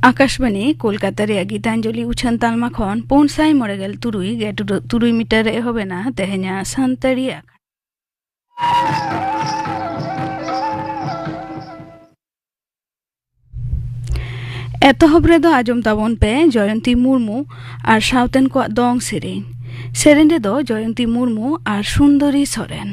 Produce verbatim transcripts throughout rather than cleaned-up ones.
ᱟᱠᱟᱥᱵᱟᱱᱤ ᱠᱳᱞᱠᱟᱛᱟ ᱨᱮᱭᱟᱜ ᱜᱤᱛᱟᱧᱡᱚᱞᱤ ᱩᱪᱷᱟᱹᱱ ᱛᱟᱞᱢᱟ ᱠᱷᱚᱱ ᱯᱩᱱ ᱥᱟᱭ ᱢᱚᱬᱮ ᱜᱮᱞ ᱛᱩᱨᱩᱭ ᱜᱮ ᱴᱩᱰᱟᱹᱜ ᱛᱩᱨᱩᱭ ᱢᱤᱴᱟᱨ ᱨᱮ ᱮᱦᱚᱵ ᱮᱱᱟ ᱛᱮᱦᱮᱧᱟᱜ ᱥᱟᱱᱛᱟᱲᱤ ᱟᱠᱷᱲᱟ᱾ ᱮᱛᱚᱦᱚᱵ ᱨᱮᱫᱚ ᱟᱸᱡᱚᱢ ᱛᱟᱵᱚᱱ ᱯᱮ ᱡᱚᱭᱚᱱᱛᱤ ᱢᱩᱨᱢᱩ ᱟᱨ ᱥᱟᱶᱛᱮᱱ ᱠᱚᱣᱟᱜ ᱫᱚᱝ ᱥᱮᱨᱮᱧ᱾ ᱥᱮᱨᱮᱧ ᱨᱮᱫᱚ ᱡᱚᱭᱚᱱᱛᱤ ᱢᱩᱨᱢᱩ ᱟᱨ ᱥᱩᱱᱫᱚᱨᱤ ᱥᱚᱨᱮᱱ᱾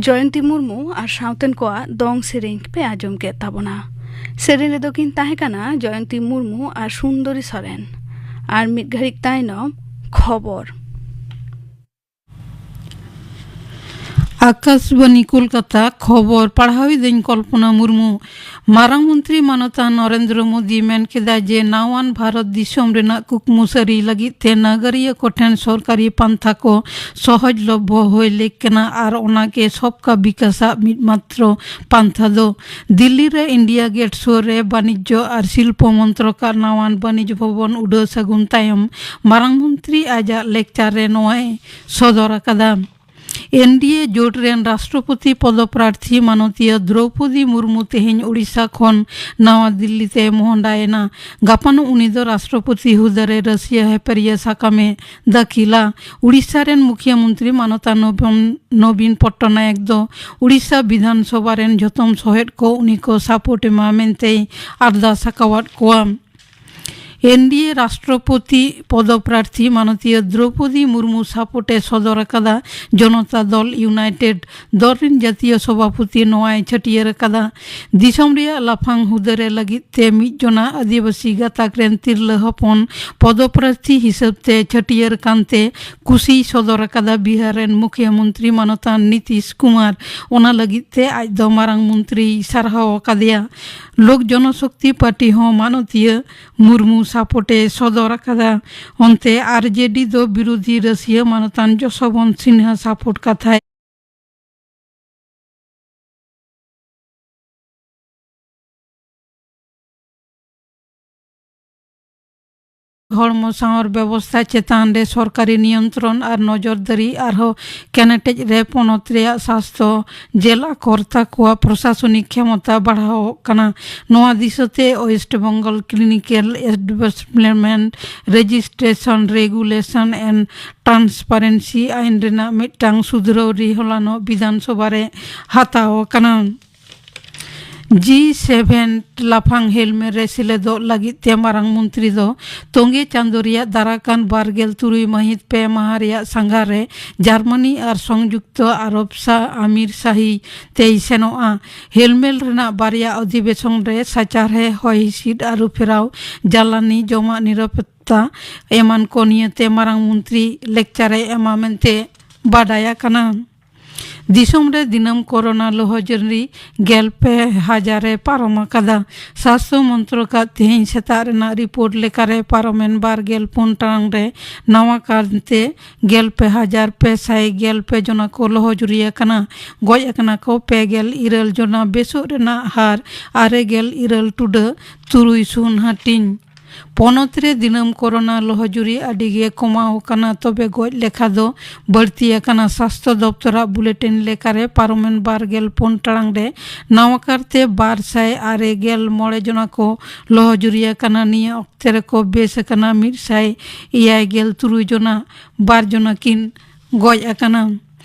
ᱡᱚᱭᱚᱱᱛᱤ ᱢᱩᱨᱢᱩ ᱟᱨ ᱥᱟᱶᱛᱮᱱ ᱠᱚᱣᱟᱜ ᱫᱚᱝ ᱥᱮᱨᱮᱧ ᱯᱮ ᱟᱸᱡᱚᱢ ᱠᱮᱫ ᱛᱟᱵᱚᱱᱟ᱾ ᱥᱮᱨᱮᱧ ᱨᱮᱫᱚ ᱠᱤᱱ ᱛᱟᱦᱮᱸ ᱠᱟᱱᱟ ᱡᱚᱭᱚᱱᱛᱤ ᱢᱩᱨᱢᱩ ᱟᱨ ᱥᱩᱱᱫᱚᱨᱤ ᱥᱚᱨᱮᱱ᱾ ᱟᱨ ᱢᱤᱫ ᱜᱷᱟᱹᱲᱤᱡ ᱛᱟᱭᱱᱚᱢ ᱠᱷᱚᱵᱚᱨ᱾ ᱟᱠᱟᱥᱵᱟᱱᱤ ᱠᱳᱞᱠᱟᱛᱟ, ᱠᱷᱚᱵᱚᱨ ᱯᱟᱲᱦᱟᱣᱤᱫᱟᱹᱧ ᱠᱚᱞᱯᱚᱱᱟ ᱢᱩᱨᱢᱩ᱾ ᱢᱟᱨᱟᱝ ᱢᱚᱱᱛᱨᱤ ᱢᱟᱱᱚᱛᱟᱱ ᱱᱚᱨᱮᱱᱫᱨᱚ ᱢᱳᱫᱤ ᱢᱮᱱ ᱠᱮᱫᱟ ᱡᱮ ᱱᱟᱣᱟᱱ ᱵᱷᱟᱨᱚᱛ ᱫᱤᱥᱚᱢ ᱨᱮᱱᱟᱜ ᱠᱩᱠᱢᱩ ᱥᱟᱹᱨᱤ ᱞᱟᱹᱜᱤᱫ ᱛᱮ ᱱᱟᱜᱟᱨᱤᱭᱟᱹ ᱠᱚᱴᱷᱮᱱ ᱥᱚᱨᱠᱟᱨᱤ ᱯᱟᱱᱛᱷᱟ ᱠᱚ ᱥᱚᱦᱚᱡᱽᱞᱚᱵᱷᱚ ᱦᱩᱭ ᱞᱮᱠ ᱠᱟᱱᱟ ᱟᱨ ᱚᱱᱟ ᱜᱮ ᱥᱚᱵᱠᱟ ᱵᱤᱠᱟᱥ ᱟᱜ ᱢᱤᱫ ᱢᱟᱛᱨᱚ ᱯᱟᱱᱛᱷᱟ ᱫᱚ᱾ ᱫᱤᱞᱞᱤ ᱨᱮ ᱤᱱᱰᱤᱭᱟ ᱜᱮᱴ ᱥᱩᱨ ᱨᱮ ᱵᱟᱱᱤᱡᱽᱡᱚ ᱟᱨ ᱥᱤᱞᱯᱚ ᱢᱚᱱᱛᱨᱚᱠ ᱟᱜ ᱱᱟᱣᱟᱱ ᱵᱟᱱᱤᱡᱽ ᱵᱷᱚᱵᱚᱱ ᱩᱰᱟᱹᱣ ᱥᱟᱹᱜᱩᱱ ᱛᱟᱭᱚᱢ ᱢᱟᱨᱟᱝ ᱢᱚᱱᱛᱨᱤ ᱟᱡᱟᱜ ᱞᱮᱠᱪᱟᱨ ᱨᱮ ᱱᱚᱣᱟᱭ ᱥᱚᱫᱚᱨ ᱟᱠᱟᱫᱟ᱾ ᱮᱱᱰᱤᱮ ᱡᱳᱴ ᱨᱮᱱ ᱨᱟᱥᱴᱨᱚᱯᱚᱛᱤ ᱯᱚᱫᱚᱯᱨᱟᱨᱛᱷᱤ ᱢᱟᱱᱚᱛᱤᱭᱟᱹ ᱫᱨᱚᱣᱯᱚᱫᱤ ᱢᱩᱨᱢᱩ ᱛᱮᱦᱮᱧ ᱳᱰᱤᱥᱟ ᱠᱷᱚᱱ ᱱᱟᱣᱟ ᱫᱤᱞᱞᱤ ᱛᱮ ᱢᱚᱦᱰᱟᱭᱮᱱᱟ᱾ ᱜᱟᱯᱟᱱᱚᱜ ᱩᱱᱤ ᱫᱚ ᱨᱟᱥᱴᱨᱚᱯᱚᱛᱤ ᱦᱩᱫᱟᱹ ᱨᱮ ᱨᱟᱹᱥᱤᱭᱟᱹ ᱦᱮᱯᱮᱨᱤᱭᱟᱹ ᱥᱟᱠᱟᱢᱮ ᱫᱟᱹᱠᱷᱤᱞᱟ᱾ ᱳᱰᱤᱥᱟ ᱨᱮᱱ ᱢᱩᱠᱷᱤᱭᱟᱹ ᱢᱚᱱᱛᱨᱤ ᱢᱟᱱᱚᱛᱟᱱ ᱱᱚᱵᱤᱱ, ᱱᱚᱵᱤᱱ ᱯᱚᱴᱴᱚᱱᱟᱭᱮᱠ ᱫᱚ ᱳᱰᱤᱥᱟ ᱵᱤᱫᱷᱟᱱ ᱥᱚᱵᱷᱟ ᱨᱮᱱ ᱡᱷᱚᱛᱚᱢ ᱥᱚᱦᱮᱫ ᱠᱚ ᱩᱱᱤ ᱠᱚ ᱥᱟᱯᱳᱨᱴ ᱮᱢᱟ ᱢᱮᱱᱛᱮᱭ ᱟᱨᱫᱟᱥ ᱟᱠᱟᱣᱟᱫ ᱠᱚᱣᱟ᱾ ᱮᱱᱰᱤᱮ ᱨᱟᱥᱴᱨᱚᱯᱚᱛᱤ ᱯᱚᱫᱚᱯᱨᱟᱨᱛᱷᱤ ᱢᱟᱱᱚᱛᱤᱭᱟᱹ ᱫᱨᱚᱣᱯᱚᱫᱤ ᱢᱩᱨᱢᱩ ᱥᱟᱯᱳᱨᱴ ᱮ ᱥᱚᱫᱚᱨ ᱟᱠᱟᱫᱟ᱾ ᱡᱚᱱᱚᱛᱟ ᱫᱚᱞ ᱤᱭᱩᱱᱟᱭᱴᱮᱰ ᱫᱚᱞ ᱨᱮᱱ ᱡᱟᱹᱛᱤᱭᱚ ᱥᱚᱵᱷᱟᱯᱚᱛᱤ ᱱᱚᱣᱟᱭ ᱪᱷᱟᱹᱴᱭᱟᱹᱨ ᱟᱠᱟᱫᱟ᱾ ᱫᱤᱥᱚᱢ ᱨᱮᱭᱟᱜ ᱞᱟᱯᱷᱟᱝ ᱦᱩᱫᱟᱹ ᱨᱮ ᱞᱟᱹᱜᱤᱫ ᱛᱮ ᱢᱤᱫ ᱡᱚᱱᱟ ᱟᱹᱫᱤᱵᱟᱹᱥᱤ ᱜᱟᱛᱟᱠ ᱨᱮᱱ ᱛᱤᱨᱞᱟᱹ ᱦᱚᱯᱚᱱ ᱯᱚᱫᱚᱯᱨᱟᱨᱛᱷᱤ ᱦᱤᱥᱟᱹᱵ ᱛᱮ ᱪᱷᱟᱹᱴᱭᱟᱹᱨ ᱠᱟᱱᱛᱮ ᱠᱩᱥᱤᱭ ᱥᱚᱫᱚᱨ ᱟᱠᱟᱫᱟ ᱵᱤᱦᱟᱨ ᱨᱮᱱ ᱢᱩᱠᱷᱤᱭᱟᱹ ᱢᱚᱱᱛᱨᱤ ᱢᱟᱱᱚᱛᱟᱱ ᱱᱤᱛᱤᱥ ᱠᱩᱢᱟᱨ᱾ ᱚᱱᱟ ᱞᱟᱹᱜᱤᱫ ᱛᱮ ᱟᱡ ᱫᱚ ᱢᱟᱨᱟᱝ ᱢᱚᱱᱛᱨᱤᱭ ᱥᱟᱨᱦᱟᱣ ᱟᱠᱟᱫᱮᱭᱟ᱾ ᱞᱳᱠ ᱡᱚᱱᱚᱥᱚᱠᱛᱤ ᱯᱟᱨᱴᱤ ᱦᱚᱸ ᱢᱟᱱᱚᱛᱤᱭᱟᱹ ᱢᱩᱨᱢᱩ ᱥᱟᱯᱳᱨᱴ ᱮ ᱥᱚᱫᱚᱨ ᱟᱠᱟᱫᱟ᱾ ᱚᱱᱛᱮ ᱟᱨᱡᱮᱰᱤ ᱫᱚ ᱵᱤᱨᱳᱫᱷᱤ ᱨᱟᱹᱥᱤᱭᱟᱹ ᱢᱟᱱᱚᱛᱟᱱ ᱡᱚᱥᱚᱵᱚᱱᱛ ᱥᱤᱱᱦᱟ ᱥᱟᱯᱳᱨᱴ ᱠᱟᱛᱷᱟᱭ ᱦᱚᱲᱢᱚ ᱥᱟᱶᱟᱨ ᱵᱮᱵᱚᱥᱛᱷᱟ ᱪᱮᱛᱟᱱ ᱨᱮ ᱥᱚᱨᱠᱟᱨᱤ ᱱᱤᱭᱚᱱᱛᱨᱚᱱ ᱟᱨ ᱱᱚᱡᱚᱨᱫᱟᱨᱤ ᱟᱨᱦᱚᱸ ᱠᱮᱱᱮᱴᱮᱡ ᱨᱮ ᱯᱚᱱᱚᱛ ᱨᱮᱭᱟᱜ ᱥᱟᱥᱛᱷᱚ ᱡᱮᱞᱟ ᱠᱚᱨᱛᱟ ᱠᱚᱣᱟᱜ ᱯᱨᱚᱥᱟᱥᱚᱱᱤᱠ ᱠᱷᱮᱢᱚᱛᱟ ᱵᱟᱲᱦᱟᱣᱚᱜ ᱠᱟᱱᱟ᱾ ᱱᱚᱣᱟ ᱫᱤᱥᱟᱹᱛᱮ west Bengal clinical advertisement registration regulation and transparency ᱟᱭᱤᱱ ᱨᱮᱱᱟᱜ ᱢᱤᱫᱴᱟᱝ ᱥᱩᱫᱷᱨᱟᱹᱣ ᱨᱤ ᱦᱚᱞᱟᱱᱚᱜ ᱵᱤᱫᱷᱟᱱ ᱥᱚᱵᱷᱟ ᱨᱮ ᱦᱟᱛᱟᱣ ᱟᱠᱟᱱᱟ᱾ ᱡᱤ ᱥᱮᱵᱷᱮᱱ ᱞᱟᱯᱷᱟᱝ ᱦᱮᱞᱢᱮᱞ ᱨᱮ ᱥᱮᱞᱮᱫᱚᱜ ᱞᱟᱹᱜᱤᱫ ᱛᱮ ᱢᱟᱨᱟᱝ ᱢᱚᱱᱛᱨᱤ ᱫᱚ ᱛᱚᱸᱜᱮ ᱪᱟᱸᱫᱚ ᱨᱮᱭᱟᱜ ᱫᱟᱨᱟᱠᱟᱱ ᱵᱟᱨᱜᱮᱞ ᱛᱩᱨᱩᱭ ᱢᱟᱹᱦᱤᱛ ᱯᱮ ᱢᱟᱦᱟ ᱨᱮᱭᱟᱜ ᱥᱟᱸᱜᱷᱟᱨ ᱨᱮ ᱡᱟᱨᱢᱟᱱᱤ ᱟᱨ ᱥᱚᱝᱡᱩᱠᱛᱚ ᱟᱨᱚᱵ ᱥᱟ ᱟᱢᱤᱨ ᱥᱟᱦᱤ ᱛᱮᱭ ᱥᱮᱱᱚᱜᱼᱟ᱾ ᱦᱮᱞᱢᱮᱞ ᱨᱮᱱᱟᱜ ᱵᱟᱨᱭᱟ ᱚᱫᱷᱤᱵᱮᱥᱚᱱ ᱨᱮ ᱥᱟᱪᱟᱨᱦᱮ, ᱦᱚᱭ ᱦᱤᱸᱥᱤᱫ ᱟᱹᱨᱩ ᱯᱷᱮᱨᱟᱣ, ᱡᱟᱞᱟᱱᱤ, ᱡᱚᱢᱟᱜ ᱱᱤᱨᱟᱯᱚᱛᱛᱟ ᱮᱢᱟᱱ ᱠᱚ ᱱᱤᱭᱟᱹᱛᱮ ᱢᱟᱨᱟᱝ ᱢᱚᱱᱛᱨᱤ ᱞᱮᱠᱪᱟᱨ ᱮ ᱮᱢᱟ ᱢᱮᱱᱛᱮ ᱵᱟᱰᱟᱭ ᱟᱠᱟᱱᱟ᱾ ᱫᱤᱥᱚᱢ ᱨᱮ ᱫᱤᱱᱟᱹᱢ ᱠᱳᱨᱳᱱᱟ ᱞᱚᱦᱚᱡᱟᱹᱨᱤ ᱜᱮᱞ ᱯᱮ ᱦᱟᱡᱟᱨ ᱮ ᱯᱟᱨᱚᱢ ᱟᱠᱟᱫᱟ᱾ ᱥᱟᱥᱛᱷᱚ ᱢᱚᱱᱛᱨᱚᱠᱟᱜ ᱛᱮᱦᱮᱧ ᱥᱮᱛᱟᱜ ᱨᱮᱱᱟᱜ ᱨᱤᱯᱳᱨᱴ ᱞᱮᱠᱟᱨᱮ ᱯᱟᱨᱚᱢᱮᱱ ᱵᱟᱨ ᱜᱮᱞ ᱯᱩᱱ ᱴᱟᱲᱟᱝ ᱨᱮ ᱱᱟᱣᱟ ᱠᱟᱨᱛᱮ ᱜᱮᱞ ᱯᱮ ᱦᱟᱡᱟᱨ ᱯᱮ ᱥᱟᱭ ᱜᱮᱞ ᱯᱮ ᱡᱚᱱᱟ ᱠᱚ ᱞᱚᱦᱚᱡᱩᱨᱤ ᱟᱠᱟᱱᱟ᱾ ᱜᱚᱡ ᱟᱠᱟᱱᱟ ᱠᱚ ᱯᱮ ᱜᱮᱞ ᱤᱨᱟᱹᱞ ᱡᱚᱱᱟ᱾ ᱵᱮᱥᱚᱜ ᱨᱮᱱᱟᱜ ᱦᱟᱨ ᱟᱨᱮ ᱜᱮᱞ ᱤᱨᱟᱹᱞ ᱴᱩᱰᱟᱹ ᱛᱩᱨᱩᱭ ᱥᱩᱱ ᱦᱟᱹᱴᱤᱧ᱾ ᱯᱚᱱᱚᱛ ᱨᱮ ᱫᱤᱱᱟᱹᱢ ᱠᱳᱨᱳᱱᱟ ᱞᱚᱦᱚᱡᱩᱨᱤ ᱟᱹᱰᱤ ᱜᱮ ᱠᱚᱢᱟᱣ ᱟᱠᱟᱱᱟ, ᱛᱚᱵᱮ ᱜᱚᱡ ᱞᱮᱠᱷᱟ ᱫᱚ ᱵᱟᱹᱲᱛᱤ ᱟᱠᱟᱱᱟ᱾ ᱥᱟᱥᱛᱷᱚ ᱫᱚᱯᱛᱚᱨᱟᱜ ᱵᱩᱞᱮᱴᱤᱱ ᱞᱮᱠᱟᱨᱮ ᱯᱟᱨᱚᱢᱮᱱ ᱵᱟᱨ ᱜᱮᱞ ᱯᱩᱱ ᱴᱟᱲᱟᱝ ᱨᱮ ᱱᱟᱣᱟ ᱠᱟᱨᱛᱮ ᱵᱟᱨ ᱥᱟᱭ ᱟᱨᱮ ᱜᱮᱞ ᱢᱚᱬᱮ ᱡᱚᱱᱟ ᱠᱚ ᱞᱚᱦᱚᱡᱩᱨᱤ ᱟᱠᱟᱱᱟ᱾ ᱱᱤᱭᱟᱹ ᱚᱠᱛᱮ ᱨᱮᱠᱚ ᱵᱮᱥ ᱟᱠᱟᱱᱟ ᱢᱤᱫ ᱥᱟᱭ ᱮᱭᱟᱭ ᱜᱮᱞ ᱛᱩᱨᱩᱭ ᱡᱚᱱᱟ, ᱵᱟᱨ ᱡᱚᱱᱟ ᱠᱤᱱ ᱜᱚᱡ ᱟᱠᱟᱱᱟ᱾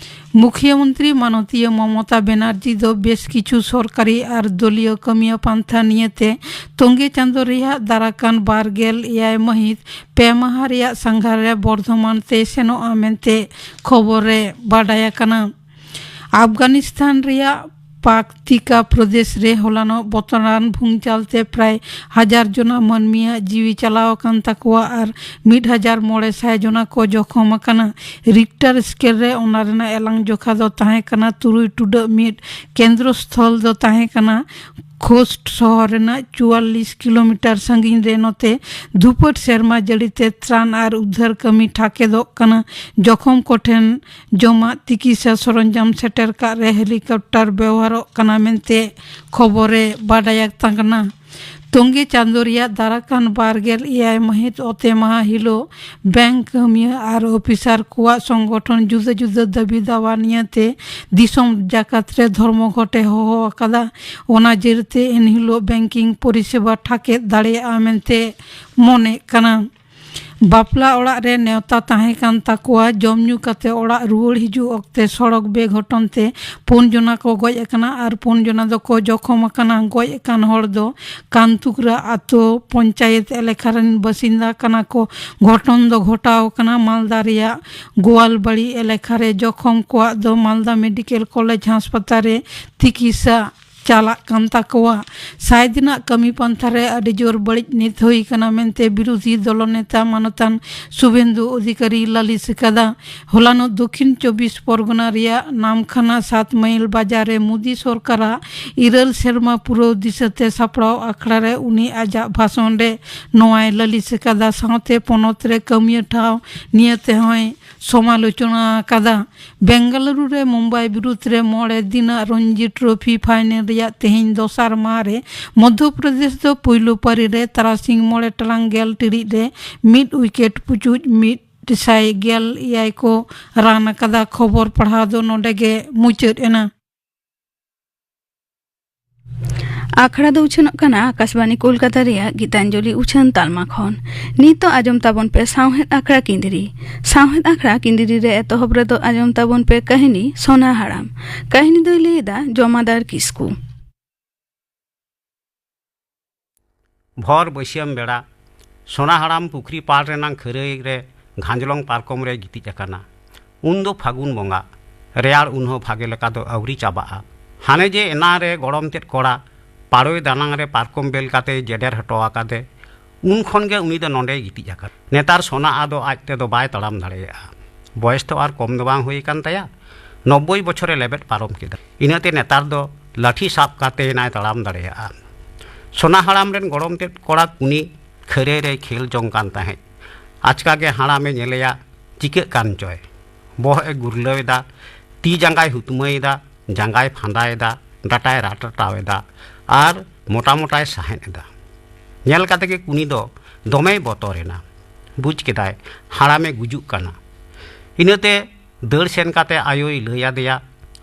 ᱢᱩᱠᱷᱭᱟᱹ ᱢᱚᱱᱛᱨᱤ ᱢᱟᱱᱚᱛᱤᱭᱟᱹ ᱢᱚᱢᱚᱛᱟ ᱵᱮᱱᱟᱨᱡᱤ ᱫᱚ ᱵᱮᱥ ᱠᱤᱪᱷᱩ ᱥᱚᱨᱠᱟᱨᱤ ᱟᱨ ᱫᱚᱞᱤᱭᱚ ᱠᱟᱹᱢᱤᱭᱟᱹ ᱯᱟᱱᱛᱷᱟ ᱱᱤᱭᱟᱹᱛᱮ ᱛᱚᱸᱜᱮ ᱪᱟᱸᱫᱚ ᱨᱮᱭᱟᱜ ᱫᱟᱨᱟᱠᱟᱱ ᱵᱟᱨ ᱜᱮᱞ ᱮᱭᱟᱭ ᱢᱟᱹᱦᱤᱛ ᱯᱮ ᱢᱟᱦᱟ ᱨᱮᱭᱟᱜ ᱥᱟᱸᱜᱷᱟᱨ ᱨᱮ ᱵᱚᱨᱫᱷᱚᱢᱟᱱ ᱛᱮ ᱥᱮᱱᱚᱜᱼᱟ ᱢᱮᱱᱛᱮ ᱠᱷᱚᱵᱚᱨ ᱨᱮ ᱵᱟᱰᱟᱭ ᱟᱠᱟᱱᱟ᱾ ᱟᱯᱷᱜᱟᱱᱤᱥᱛᱟᱱ ᱨᱮᱭᱟᱜ ᱯᱟᱠᱛᱤᱠᱟ ᱯᱨᱚᱫᱮᱥ ᱨᱮ ᱦᱚᱞᱟᱱᱚᱜ ᱵᱚᱛᱚᱨᱟᱱ ᱵᱷᱩᱝᱪᱟᱞ ᱛᱮ ᱯᱨᱟᱭ ᱦᱟᱡᱟᱨ ᱡᱚᱱᱟ ᱢᱟᱹᱱᱢᱤᱭᱟᱜ ᱡᱤᱣᱤ ᱪᱟᱞᱟᱣ ᱟᱠᱟᱱ ᱛᱟᱠᱚᱣᱟ ᱟᱨ ᱢᱤᱫ ᱦᱟᱡᱟᱨ ᱢᱚᱬᱮ ᱥᱟᱭ ᱡᱚᱱᱟ ᱠᱚ ᱡᱚᱠᱷᱚᱢ ᱟᱠᱟᱱᱟ᱾ ᱨᱤᱠᱴᱟᱨ ᱥᱠᱮᱞ ᱨᱮ ᱚᱱᱟ ᱨᱮᱱᱟᱜ ᱮᱞᱟᱝ ᱡᱚᱠᱷᱟ ᱫᱚ ᱛᱟᱦᱮᱸ ᱠᱟᱱᱟ ᱛᱩᱨᱩᱭ ᱴᱩᱰᱟᱹᱜ ᱢᱤᱫ᱾ ᱠᱮᱱᱫᱨᱚ ᱥᱛᱷᱚᱞ ᱫᱚ ᱛᱟᱦᱮᱸ ᱠᱟᱱᱟ ᱠᱷᱳᱥᱴ ᱥᱚᱦᱚᱨ ᱨᱮᱱᱟᱜ ᱪᱩᱣᱟᱞᱞᱤᱥ ᱠᱤᱞᱳᱢᱤᱴᱟᱨ ᱥᱟᱺᱜᱤᱧ ᱨᱮ᱾ ᱱᱚᱛᱮ ᱫᱷᱩᱯᱟᱹᱴ ᱥᱮᱨᱢᱟ ᱡᱟᱹᱲᱤ ᱛᱮ ᱛᱨᱟᱱ ᱟᱨ ᱩᱫᱽᱫᱷᱟᱹᱨ ᱠᱟᱹᱢᱤ ᱴᱷᱟᱠᱮᱫᱚᱜ ᱠᱟᱱᱟ᱾ ᱡᱚᱠᱷᱚᱢ ᱠᱚᱴᱷᱮᱱ ᱡᱚᱢᱟᱜ, ᱛᱤᱠᱤᱥᱟ ᱥᱚᱨᱚᱧᱡᱟᱢ ᱥᱮᱴᱮᱨ ᱠᱟᱜ ᱨᱮ ᱦᱮᱞᱤᱠᱚᱯᱴᱟᱨ ᱵᱮᱣᱦᱟᱨᱚᱜ ᱠᱟᱱᱟ ᱢᱮᱱᱛᱮ ᱠᱷᱚᱵᱚᱨ ᱮ ᱵᱟᱰᱟᱭ ᱟᱠᱟᱱᱟ᱾ ᱛᱚᱸᱜᱮ ᱪᱟᱸᱫᱚ ᱨᱮᱭᱟᱜ ᱫᱟᱨᱟᱠᱟᱱ ᱵᱟᱨ ᱜᱮᱞ ᱮᱭᱟᱭ ᱢᱟᱹᱦᱤᱛ ᱚᱛᱮ ᱢᱟᱦᱟ ᱦᱤᱞᱳᱜ ᱵᱮᱝᱠ ᱠᱟᱹᱢᱤᱭᱟᱹ ᱟᱨ ᱚᱯᱷᱤᱥᱟᱨ ᱠᱚᱣᱟᱜ ᱥᱚᱝᱜᱚᱴᱷᱚᱱ ᱡᱩᱫᱟᱹ ᱡᱩᱫᱟᱹ ᱫᱟᱹᱵᱤ ᱫᱟᱣᱟ ᱱᱤᱭᱟᱹᱛᱮ ᱫᱤᱥᱚᱢ ᱡᱟᱠᱟᱛ ᱨᱮ ᱫᱷᱚᱨᱢᱚ ᱜᱷᱚᱴᱮ ᱦᱚᱦᱚ ᱟᱠᱟᱫᱟ᱾ ᱚᱱᱟ ᱡᱮᱨᱛᱮ ᱮᱱᱦᱤᱞᱳᱜ ᱵᱮᱝᱠᱤᱝ ᱯᱚᱨᱤᱥᱮᱵᱟ ᱴᱷᱟᱠᱮᱫ ᱫᱟᱲᱮᱭᱟᱜᱼᱟ ᱢᱮᱱᱛᱮ ᱢᱚᱱᱮᱜ ᱠᱟᱱᱟ᱾ ᱵᱟᱯᱞᱟ ᱚᱲᱟᱜ ᱨᱮ ᱱᱮᱣᱛᱟ ᱛᱟᱦᱮᱸ ᱠᱟᱱ ᱛᱟᱠᱚᱣᱟ᱾ ᱡᱚᱢ ᱧᱩ ᱠᱟᱛᱮ ᱚᱲᱟᱜ ᱨᱩᱣᱟᱹᱲ ᱦᱤᱡᱩᱜ ᱚᱠᱛᱮ ᱥᱚᱲᱚᱠ ᱵᱮᱜᱷᱚᱴᱚᱱ ᱛᱮ ᱯᱩᱱ ᱡᱚᱱᱟ ᱠᱚ ᱜᱚᱡ ᱟᱠᱟᱱᱟ ᱟᱨ ᱯᱩᱱ ᱡᱚᱱᱟ ᱫᱚᱠᱚ ᱡᱚᱠᱷᱚᱢ ᱟᱠᱟᱱᱟ᱾ ᱜᱚᱡ ᱟᱠᱟᱱ ᱦᱚᱲ ᱫᱚ ᱠᱟᱱᱛᱩᱠᱨᱟ ᱟᱛᱳ ᱯᱚᱧᱪᱟᱭᱮᱛ ᱮᱞᱟᱠᱟ ᱨᱮᱱ ᱵᱟᱥᱤᱱᱫᱟ ᱠᱟᱱᱟ ᱠᱚ᱾ ᱜᱷᱚᱴᱚᱱ ᱫᱚ ᱜᱷᱚᱴᱟᱣ ᱟᱠᱟᱱᱟ ᱢᱟᱞᱫᱟ ᱨᱮᱭᱟᱜ ᱜᱳᱣᱟᱞᱵᱟᱲᱤ ᱮᱞᱟᱠᱟ ᱨᱮ᱾ ᱡᱚᱠᱷᱚᱢ ᱠᱚᱣᱟᱜ ᱫᱚ ᱢᱟᱞᱫᱟ ᱢᱮᱰᱤᱠᱮᱞ ᱠᱚᱞᱮᱡᱽ ᱦᱟᱥᱯᱟᱛᱟᱞ ᱨᱮ ᱛᱤᱠᱤᱥᱟ ᱪᱟᱞᱟᱜ ᱠᱟᱱ ᱛᱟᱠᱚᱣᱟ᱾ ᱥᱟᱭ ᱫᱤᱱᱟᱜ ᱠᱟᱹᱢᱤ ᱯᱟᱱᱛᱷᱟ ᱨᱮ ᱟᱹᱰᱤ ᱡᱳᱨ ᱵᱟᱹᱲᱤᱡ ᱱᱤᱛ ᱦᱩᱭ ᱠᱟᱱᱟ ᱢᱮᱱᱛᱮ ᱵᱤᱨᱳᱫᱷᱤ ᱫᱚᱞ ᱱᱮᱛᱟ ᱢᱟᱱᱚᱛᱟᱱ ᱥᱩᱵᱷᱮᱱᱫᱩ ᱚᱫᱷᱤᱠᱟᱨᱤ ᱞᱟᱹᱞᱤᱥ ᱟᱠᱟᱫᱟ᱾ ᱦᱚᱞᱟᱱᱚᱜ ᱫᱚᱠᱷᱤᱱ ᱪᱚᱵᱵᱤᱥ ᱯᱚᱨᱜᱚᱱᱟ ᱨᱮᱭᱟᱜ ᱱᱟᱢᱠᱷᱟᱱᱟ ᱥᱟᱛ ᱢᱟᱭᱤᱞ ᱵᱟᱡᱟᱨ ᱨᱮ ᱢᱳᱫᱤ ᱥᱚᱨᱠᱟᱨᱟᱜ ᱤᱨᱟᱹᱞ ᱥᱮᱨᱢᱟ ᱯᱩᱨᱟᱹᱣ ᱫᱤᱥᱟᱹᱛᱮ ᱥᱟᱯᱲᱟᱣ ᱟᱠᱷᱲᱟ ᱨᱮ ᱩᱱᱤ ᱟᱡᱟᱜ ᱵᱷᱟᱥᱚᱱ ᱨᱮ ᱱᱚᱣᱟᱭ ᱞᱟᱹᱞᱤᱥ ᱟᱠᱟᱫᱟ᱾ ᱥᱟᱶᱛᱮ ᱯᱚᱱᱚᱛ ᱨᱮ ᱠᱟᱹᱢᱤᱭᱟᱹ ᱴᱷᱟᱶ ᱱᱤᱭᱟᱹ ᱛᱮᱦᱚᱸᱭ ᱥᱚᱢᱟᱞᱳᱪᱚᱱᱟ ᱟᱠᱟᱫᱟ᱾ ᱵᱮᱝᱜᱟᱞᱩᱨᱩ ᱨᱮ ᱢᱩᱢᱵᱟᱭ ᱵᱤᱨᱩᱫᱽ ᱨᱮ ᱢᱚᱬᱮ ᱫᱤᱱᱟᱜ ᱨᱚᱧᱡᱤ ᱴᱨᱚᱯᱷᱤ ᱯᱷᱟᱭᱱᱮᱞ ᱨᱮᱭᱟᱜ ᱛᱮᱦᱮᱧ ᱫᱚᱥᱟᱨ ᱢᱟᱦᱟ ᱨᱮ ᱢᱚᱫᱷᱭᱚ ᱯᱨᱚᱫᱮᱥ ᱫᱚ ᱯᱩᱭᱞᱩ ᱯᱟᱹᱨᱤ ᱨᱮ ᱛᱟᱨᱟᱥᱤᱧ ᱢᱚᱬᱮ ᱴᱟᱲᱟᱝ ᱜᱮᱞ ᱴᱤᱲᱤᱡ ᱨᱮ ᱢᱤᱫ ᱣᱤᱠᱮᱴ ᱯᱩᱪᱩᱡ ᱢᱤᱫ ᱥᱟᱭ ᱜᱮᱞ ᱮᱭᱟᱭ ᱠᱚ ᱨᱟᱱ ᱟᱠᱟᱫᱟ᱾ ᱠᱷᱚᱵᱚᱨ ᱯᱟᱲᱦᱟᱣ ᱫᱚ ᱱᱚᱰᱮ ᱜᱮ ᱢᱩᱪᱟᱹᱫ ᱮᱱᱟ᱾ ᱟᱠᱷᱲᱟ ᱫᱚ ᱩᱪᱷᱟᱹᱱᱚᱜ ᱠᱟᱱᱟ ᱟᱠᱟᱥᱵᱟᱱᱤ ᱠᱳᱞᱠᱟᱛᱟ ᱨᱮᱭᱟᱜ ᱜᱤᱛᱟᱧᱡᱚᱞᱤ ᱩᱪᱷᱟᱹᱱ ᱛᱟᱞᱢᱟ ᱠᱷᱚᱱ᱾ ᱱᱤᱛᱚᱜ ᱟᱸᱡᱚᱢ ᱛᱟᱵᱚᱱ ᱯᱮ ᱥᱟᱶᱦᱮᱫ ᱟᱠᱷᱲᱟ ᱠᱤᱸᱫᱽᱨᱤ᱾ ᱥᱟᱶᱦᱮᱫ ᱟᱠᱷᱲᱟ ᱠᱤᱸᱫᱽᱨᱤ ᱨᱮ ᱮᱛᱚᱦᱚᱵ ᱨᱮᱫᱚ ᱟᱸᱡᱚᱢ ᱛᱟᱵᱚᱱ ᱯᱮ ᱠᱟᱹᱦᱱᱤ ᱥᱚᱱᱟ ᱦᱟᱲᱟᱢ᱾ ᱠᱟᱹᱦᱱᱤ ᱫᱚᱭ ᱞᱟᱹᱭ ᱮᱫᱟ ᱡᱚᱢᱟᱫᱟᱨ ᱠᱤᱥᱠᱩ᱾ ᱵᱷᱚᱨ ᱵᱟᱹᱥᱭᱟᱹᱢ ᱵᱮᱲᱟ ᱥᱚᱱᱟ ᱦᱟᱲᱟᱢ ᱯᱩᱠᱷᱨᱤ ᱯᱟᱲ ᱨᱮᱱᱟᱝ ᱠᱷᱟᱹᱨᱟᱹᱭ ᱨᱮ ᱜᱷᱟᱸᱡᱽᱞᱚᱝ ᱯᱟᱨᱠᱚᱢ ᱨᱮ ᱜᱤᱛᱤᱡ ᱟᱠᱟᱱᱟ᱾ ᱩᱱ ᱫᱚ ᱯᱷᱟᱹᱜᱩᱱ ᱵᱚᱸᱜᱟ᱾ ᱨᱮᱭᱟᱲ ᱩᱱ ᱦᱚᱸ ᱵᱷᱟᱜᱮ ᱞᱮᱠᱟ ᱫᱚ ᱟᱹᱣᱨᱤ ᱪᱟᱵᱟᱜᱼᱟ᱾ ᱦᱟᱱᱮ ᱡᱮ ᱮᱱᱟ ᱨᱮ ᱜᱚᱲᱚᱢ ᱛᱮᱫ ᱠᱚᱲᱟ ᱯᱟᱲᱳᱭ ᱫᱟᱱᱟᱝ ᱨᱮ ᱯᱟᱨᱠᱚᱢ ᱵᱮᱞ ᱠᱟᱛᱮᱭ ᱡᱮᱰᱮᱨ ᱦᱚᱴᱚ ᱟᱠᱟᱫᱮ, ᱩᱱ ᱠᱷᱚᱱ ᱜᱮ ᱩᱱᱤ ᱫᱚ ᱱᱚᱸᱰᱮᱭ ᱜᱤᱛᱤᱡ ᱟᱠᱟᱱᱟ᱾ ᱱᱮᱛᱟᱨ ᱥᱚᱱᱟ ᱟᱫᱚ ᱟᱡ ᱛᱮᱫᱚ ᱵᱟᱭ ᱛᱟᱲᱟᱢ ᱫᱟᱲᱮᱭᱟᱜᱼᱟ᱾ ᱵᱚᱭᱮᱥ ᱛᱚ ᱟᱨ ᱠᱚᱢ ᱫᱚ ᱵᱟᱝ ᱦᱩᱭ ᱟᱠᱟᱱ ᱛᱟᱭᱟ᱾ ᱱᱚᱵᱵᱳᱭ ᱵᱚᱪᱷᱚᱨᱮ ᱞᱮᱵᱮᱫ ᱯᱟᱨᱚᱢ ᱠᱮᱫᱟ᱾ ᱤᱱᱟᱹᱛᱮ ᱱᱮᱛᱟᱨ ᱫᱚ ᱞᱟᱹᱴᱷᱤ ᱥᱟᱵ ᱠᱟᱛᱮ ᱮᱱᱟᱭ ᱛᱟᱲᱟᱢ ᱫᱟᱲᱮᱭᱟᱜᱼᱟ᱾ ᱥᱚᱱᱟ ᱦᱟᱲᱟᱢ ᱨᱮᱱ ᱜᱚᱲᱚᱢ ᱛᱮᱫ ᱠᱚᱲᱟ ᱠᱩᱱᱤ ᱠᱷᱟᱹᱨᱟᱹᱭ ᱨᱮᱭ ᱠᱷᱮᱞ ᱡᱚᱝ ᱠᱟᱱ ᱛᱟᱦᱮᱸᱫ᱾ ᱟᱪᱠᱟ ᱜᱮ ᱦᱟᱲᱟᱢᱮ ᱧᱮᱞᱮᱭᱟ, ᱪᱤᱠᱟᱹᱜ ᱠᱟᱱ ᱪᱚᱭ᱾ ᱵᱚᱦᱚᱜ ᱮ ᱜᱩᱨᱞᱟᱹᱣ ᱮᱫᱟ, ᱛᱤ ᱡᱟᱸᱜᱟᱭ ᱦᱩᱛᱢᱟᱹᱭ ᱮᱫᱟ, ᱡᱟᱸᱜᱟᱭ ᱯᱷᱟᱸᱫᱟ ᱮᱫᱟ, ᱰᱟᱴᱟᱭ ᱨᱟᱴᱨᱟᱴᱟᱣ ᱮᱫᱟ ᱟᱨ ᱢᱚᱴᱟ ᱢᱚᱴᱟᱭ ᱥᱟᱦᱮᱸᱫ ᱮᱫᱟ᱾ ᱧᱮᱞ ᱠᱟᱛᱮ ᱜᱮ ᱠᱩᱱᱤ ᱫᱚ ᱫᱚᱢᱮᱭ ᱵᱚᱛᱚᱨ ᱮᱱᱟ᱾ ᱵᱩᱡᱽ ᱠᱮᱫᱟᱭ ᱦᱟᱲᱟᱢᱮ ᱜᱩᱡᱩᱜ ᱠᱟᱱᱟ᱾ ᱤᱱᱟᱹᱛᱮ ᱫᱟᱹᱲ ᱥᱮᱱ ᱠᱟᱛᱮ ᱟᱭᱳᱭ ᱞᱟᱹᱭ ᱟᱫᱮᱭᱟ